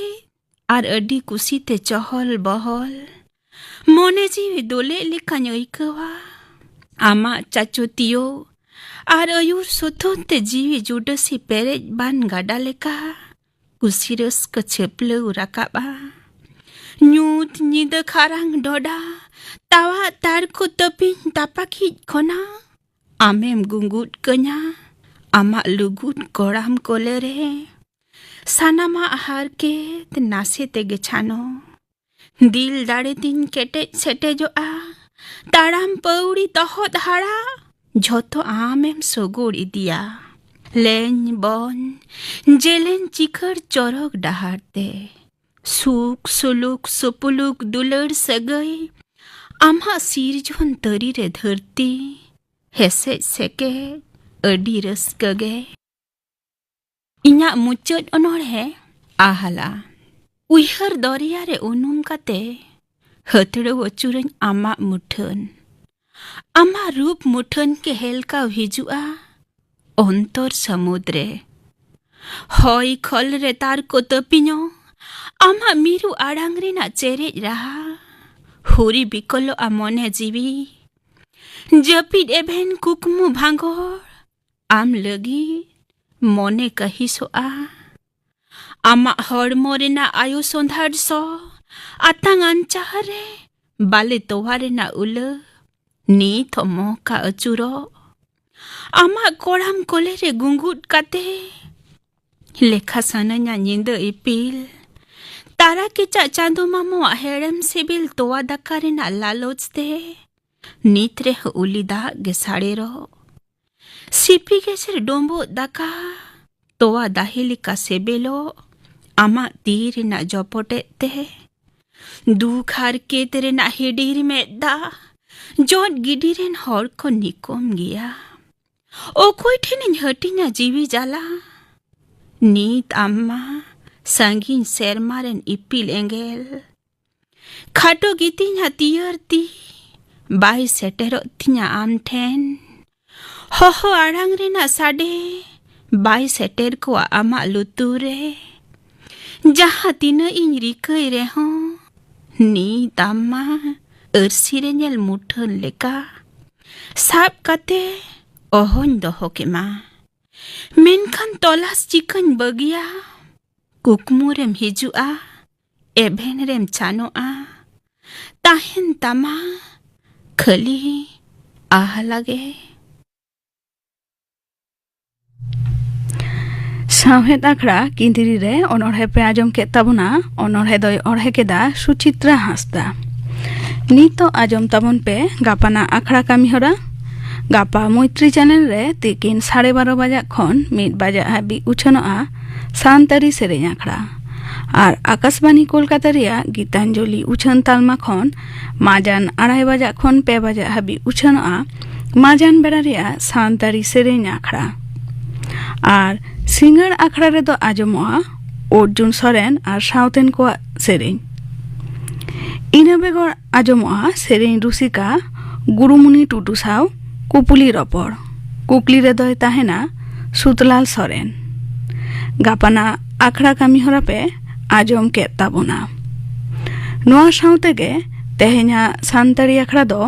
ᱟᱨ ᱟᱹᱰᱤ ᱠᱩᱥᱤᱛᱮ ᱪᱚᱦᱚᱞ ᱵᱚᱦᱚᱞ ᱢᱚᱱᱮ ᱡᱤᱣᱤ ᱫᱳᱞᱮᱜ ᱞᱮᱠᱟᱧ ᱟᱹᱭᱠᱟᱹᱣᱟ᱾ ᱟᱢᱟᱜ ᱪᱟᱪᱳ ᱛᱤᱭᱳᱜ ᱟᱨ ᱟᱹᱭᱩᱨ ᱥᱚᱛᱚᱱ ᱛᱮ ᱡᱤᱣᱤ ᱡᱩᱰᱟᱹᱥᱤ ᱯᱮᱨᱮᱡ ᱵᱟᱱ ᱜᱟᱰᱟ ᱞᱮᱠᱟ ᱠᱩᱥᱤ ᱨᱟᱹᱥᱠᱟᱹ ᱪᱷᱟᱹᱯᱞᱟᱹᱣ ᱨᱟᱠᱟᱵᱼᱟ᱾ ᱧᱩᱛ ᱧᱤᱫᱟᱹ ᱠᱷᱟᱨᱟᱝ ᱰᱚᱰᱟ ᱛᱟᱣᱟᱜ ᱛᱟᱨᱠᱚ ᱛᱟᱹᱯᱤᱧ ᱛᱟᱯᱟᱠᱤᱡ ᱠᱷᱚᱱᱟᱜ ᱟᱢᱮᱢ ᱜᱩᱸᱜᱩᱫ ᱠᱟᱹᱧᱟ᱾ ᱟᱢᱟᱜ ᱞᱩᱜᱩᱫ ᱠᱚᱲᱟᱢ ᱠᱚᱞᱮ ᱨᱮ ᱥᱟᱱᱟᱢᱟᱜ ᱦᱟᱨᱠᱮᱛ ᱱᱟᱥᱮ ᱛᱮᱜᱮ ᱪᱷᱟᱱᱚ᱾ ᱫᱤᱞ ᱫᱟᱲᱮ ᱛᱤᱧ ᱠᱮᱴᱮᱡ ᱥᱮᱴᱮᱡᱚᱜᱼᱟ᱾ ᱛᱟᱲᱟᱢ ᱯᱟᱹᱣᱲᱤ ᱛᱚᱦᱚᱫ ᱦᱟᱲᱟ ᱡᱷᱚᱛᱚ ᱟᱢᱮᱢ ᱥᱚᱜᱚᱲ ᱤᱫᱤᱭᱟ᱾ ᱞᱮᱧ ᱵᱚᱱ ᱡᱮᱞᱮᱧ ᱪᱤᱠᱟᱹᱲ ᱪᱚᱨᱚᱠ ᱰᱟᱦᱟᱨ ᱛᱮ ᱥᱩᱠ ᱥᱩᱞᱩᱠ ᱥᱩᱯᱩᱞᱩᱠ ᱫᱩᱞᱟᱹᱲ ᱥᱟᱹᱜᱟᱹᱭ ᱟᱢᱟᱜ ᱥᱤᱨᱡᱚᱱ ᱛᱟᱹᱨᱤ ᱨᱮ ᱫᱷᱟᱹᱨᱛᱤ ᱦᱮᱥᱮᱡ ᱥᱮᱠᱮᱡ ᱟᱹᱰᱤ ᱨᱟᱹᱥᱠᱟᱹ ᱜᱮ᱾ ᱤᱧᱟᱜ ᱢᱩᱪᱟᱹᱫ ᱚᱱᱚᱬᱦᱮ ᱟᱦᱟᱞᱟ᱾ ᱩᱭᱦᱟᱹᱨ ᱫᱚᱨᱭᱟ ᱨᱮ ᱩᱱᱩᱢ ᱠᱟᱛᱮ ᱦᱟᱹᱛᱲᱟᱹᱣ ᱟᱹᱪᱩᱨᱟᱹᱧ ᱟᱢᱟᱜ ᱢᱩᱴᱷᱟᱹᱱ᱾ ᱟᱢᱟᱜ ᱨᱩᱯ ᱢᱩᱴᱷᱟᱹᱱ ᱜᱮ ᱦᱮᱞᱠᱟᱣ ᱦᱤᱡᱩᱜᱼᱟ ᱚᱱᱛᱚᱨ ᱥᱟᱹᱢᱩᱫ ᱨᱮ᱾ ᱦᱚᱭ ᱠᱷᱚᱞ ᱨᱮ ᱛᱟᱨ ᱠᱚ ᱛᱟᱹᱯᱤᱧᱚᱜ ᱟᱢᱟᱜ ᱢᱤᱨᱩ ᱟᱲᱟᱝ ᱨᱮᱱᱟᱜ ᱪᱮᱨᱮᱡ ᱨᱟᱦᱟ᱾ ᱦᱩᱨᱤ ᱵᱤᱠᱚᱞᱚᱜᱼᱟ ᱢᱚᱱᱮ ᱡᱤᱣᱤ᱾ ᱡᱟᱹᱯᱤᱫ ᱮᱵᱷᱮᱱ ᱠᱩᱠᱢᱩ ᱵᱷᱟᱸᱜᱚᱲ ᱟᱢ ᱞᱟᱹᱜᱤᱫ ᱢᱚᱱᱮ ᱠᱟᱹᱦᱤᱥᱚᱜᱼᱟ᱾ ᱟᱢᱟᱜ ᱦᱚᱲᱢᱚ ᱨᱮᱱᱟᱜ ᱟᱭᱳ ᱥᱚᱸᱫᱷᱟᱲ ᱥᱚ ᱟᱛᱟᱝ ᱟᱧᱪᱟᱨ ᱨᱮ ᱵᱟᱞᱮ ᱛᱚᱣᱟ ᱨᱮᱱᱟᱜ ᱩᱞᱟᱹ ᱱᱤᱛ ᱦᱚᱸ ᱢᱚᱦᱠᱟ ᱟᱹᱪᱩᱨᱚᱜ᱾ ᱟᱢᱟᱜ ᱠᱚᱲᱟᱢ ᱠᱚᱞᱮ ᱨᱮ ᱜᱩᱸᱜᱩᱫ ᱠᱟᱛᱮ ᱞᱮᱠᱷᱟ ᱥᱟᱱᱟᱧᱟ ᱧᱤᱫᱟᱹ ᱤᱯᱤᱞ᱾ ᱛᱟᱨᱟ ᱠᱮᱪᱟᱜ ᱪᱟᱸᱫᱚ ᱢᱟᱢᱚᱣᱟᱜ ᱦᱮᱲᱮᱢ ᱥᱤᱵᱤᱞ ᱛᱚᱣᱟ ᱫᱟᱠᱟ ᱨᱮᱱᱟᱜ ᱞᱟᱞᱚᱪ ᱛᱮ ᱱᱤᱛ ᱨᱮᱦᱚᱸ ᱩᱞᱤ ᱫᱟᱜ ᱜᱮ ᱥᱟᱲᱮᱨᱚᱜ᱾ ᱥᱤᱯᱤ ᱜᱮᱥᱮᱨ ᱰᱳᱢᱵᱳᱜ ᱫᱟᱠᱟ ᱛᱚᱣᱟ ᱫᱟᱦᱮ ᱞᱮᱠᱟ ᱥᱮᱵᱮᱞᱚᱜ ᱟᱢᱟᱜ ᱛᱤ ᱨᱮᱱᱟᱜ ᱡᱚᱯᱚᱴᱮᱫ ᱛᱮ᱾ ᱫᱩᱠ ᱦᱟᱨᱠᱮᱛ ᱨᱮᱱᱟᱜ ᱦᱤᱰᱤᱨ ᱢᱮᱫ ᱫᱟᱜ ᱡᱚᱫ ᱜᱤᱰᱤ ᱨᱮᱱ ᱦᱚᱲ ᱠᱚ ᱱᱤᱠᱚᱢ ᱜᱮᱭᱟ᱾ ᱚᱠᱚᱭ ᱴᱷᱮᱱᱤᱧ ᱦᱟᱹᱴᱤᱧᱟ ᱡᱤᱣᱤ ᱡᱟᱞᱟ? ᱱᱤᱛ ᱟᱢ ᱢᱟ ᱥᱟᱺᱜᱤᱧ ᱥᱮᱨᱢᱟ ᱨᱮᱱ ᱤᱯᱤᱞ ᱮᱸᱜᱮᱞ᱾ ᱠᱷᱟᱴᱚ ᱜᱮᱛᱤᱧᱟ ᱛᱤᱭᱟᱹᱨ ᱛᱤ, ᱵᱟᱭ ᱥᱮᱴᱮᱨᱚᱜ ᱛᱤᱧᱟ ᱟᱢ ᱴᱷᱮᱱ᱾ ᱦᱚᱦᱚ ᱟᱲᱟᱝ ᱨᱮᱱᱟᱜ ᱥᱟᱰᱮ ᱵᱟᱭ ᱥᱮᱴᱮᱨ ᱠᱚᱣᱟ ᱟᱢᱟᱜ ᱞᱩᱛᱩᱨ ᱨᱮ᱾ ᱡᱟᱦᱟᱸ ᱛᱤᱱᱟᱹᱜ ᱤᱧ ᱨᱤᱠᱟᱹᱭ ᱨᱮᱦᱚᱸ, ᱱᱤᱛ ᱟᱢ ᱢᱟ ᱟᱹᱨᱥᱤ ᱨᱮ ᱧᱮᱞ ᱢᱩᱴᱷᱟᱹᱱ ᱞᱮᱠᱟ ᱥᱟᱵ ᱠᱟᱛᱮ ᱚᱦᱚᱧ ᱫᱚᱦᱚ ᱠᱮᱢᱟ᱾ ᱢᱮᱱᱠᱷᱟᱱ ᱛᱚᱞᱟᱥ ᱪᱤᱠᱟᱹᱧ ᱵᱟᱹᱜᱤᱭᱟ? ᱠᱩᱠᱢᱩ ᱨᱮᱢ ᱦᱤᱡᱩᱜᱼᱟ, ᱮᱵᱷᱮᱱ ᱨᱮᱢ ᱪᱟᱱᱚᱜᱼᱟ, ᱛᱟᱦᱮᱱ ᱛᱟᱢᱟ ᱠᱷᱟᱹᱞᱤ ᱟᱦᱞᱟ ᱜᱮ᱾ ᱥᱟᱶᱦᱮᱫ ᱟᱠᱷᱲᱟ ᱠᱤᱸᱫᱽᱨᱤ ᱨᱮ ᱚᱱᱚᱬᱦᱮ ᱯᱮ ᱟᱸᱡᱚᱢ ᱠᱮᱫ ᱛᱟᱵᱚᱱᱟ᱾ ᱚᱱᱚᱬᱦᱮ ᱫᱚᱭ ᱚᱬᱦᱮ ᱠᱮᱫᱟ ᱥᱩᱪᱤᱛᱨᱟ ᱦᱟᱸᱥᱫᱟ᱾ ᱱᱤᱛᱚᱜ ᱟᱸᱡᱚᱢ ᱛᱟᱵᱚᱱ ᱯᱮ ᱜᱟᱯᱟᱱᱟᱜ ᱟᱠᱷᱲᱟ ᱠᱟᱹᱢᱤᱦᱚᱨᱟ᱾ ᱜᱟᱯᱟ ᱢᱳᱭᱛᱨᱤ ᱪᱮᱱᱮᱞ ᱨᱮ ᱛᱤᱠᱤᱱ ᱥᱟᱲᱮ ᱵᱟᱨᱚ ᱵᱟᱡᱟᱜ ᱠᱷᱚᱱ ᱢᱤᱫ ᱵᱟᱡᱟᱜ ᱦᱟᱹᱵᱤᱡ ᱩᱪᱷᱟᱹᱱᱚᱜᱼᱟ ᱥᱟᱱᱛᱟᱲᱤ ᱥᱮᱨᱮᱧ ᱟᱠᱷᱲᱟ᱾ ᱟᱨ ᱟᱠᱟᱥᱵᱟᱱᱤ ᱠᱳᱞᱠᱟᱛᱟ ᱨᱮᱭᱟᱜ ᱜᱤᱛᱟᱧᱡᱚᱞᱤ ᱩᱪᱷᱟᱹᱱ ᱛᱟᱞᱢᱟ ᱠᱷᱚᱱ ᱢᱟᱡᱟᱱ ᱟᱲᱟᱭ ᱵᱟᱡᱟᱜ ᱠᱷᱚᱱ ᱯᱮ ᱵᱟᱡᱟᱜ ᱦᱟᱹᱵᱤᱡ ᱩᱪᱷᱟᱹᱱᱚᱜᱼᱟ ᱢᱟᱡᱟᱱ ᱵᱮᱲᱟ ᱨᱮᱭᱟᱜ ᱥᱟᱱᱛᱟᱲᱤ ᱥᱮᱨᱮᱧ ᱟᱠᱷᱲᱟ᱾ ᱟᱨ ᱥᱤᱸᱜᱟᱹᱲ ᱟᱠᱷᱲᱟ ᱨᱮᱫᱚ ᱟᱸᱡᱚᱢᱚᱜᱼᱟ ᱚᱨᱡᱩᱱ ᱥᱚᱨᱮᱱ ᱟᱨ ᱥᱟᱶᱛᱮᱱ ᱠᱚᱣᱟᱜ ᱥᱮᱨᱮᱧ᱾ ᱤᱱᱟᱹ ᱵᱮᱜᱚᱨ ᱟᱸᱡᱚᱢᱚᱜᱼᱟ ᱥᱮᱨᱮᱧ ᱨᱩᱥᱤᱠᱟ ᱜᱩᱨᱩᱢᱩᱱᱤ ᱴᱩᱰᱩ ᱥᱟᱶ ᱠᱩᱯᱩᱞᱤ ᱨᱚᱯᱚᱲ᱾ ᱠᱩᱠᱞᱤ ᱨᱮᱫᱚᱭ ᱛᱟᱦᱮᱱᱟ ᱥᱩᱛᱞᱟᱞ ᱥᱚᱨᱮᱱ᱾ ᱜᱟᱯᱟᱱᱟᱜ ᱟᱠᱷᱲᱟ ᱠᱟᱹᱢᱤᱦᱚᱨᱟ ᱯᱮ ᱟᱸᱡᱚᱢ ᱠᱮᱫ ᱛᱟᱵᱚᱱᱟ᱾ ᱱᱚᱣᱟ ᱥᱟᱶ ᱛᱮᱜᱮ ᱛᱮᱦᱮᱧᱟᱜ ᱥᱟᱱᱛᱟᱲᱤ ᱟᱠᱷᱲᱟ ᱫᱚ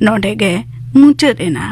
ᱱᱚᱰᱮ ᱜᱮ ᱢᱩᱪᱟᱹᱫ ᱮᱱᱟ᱾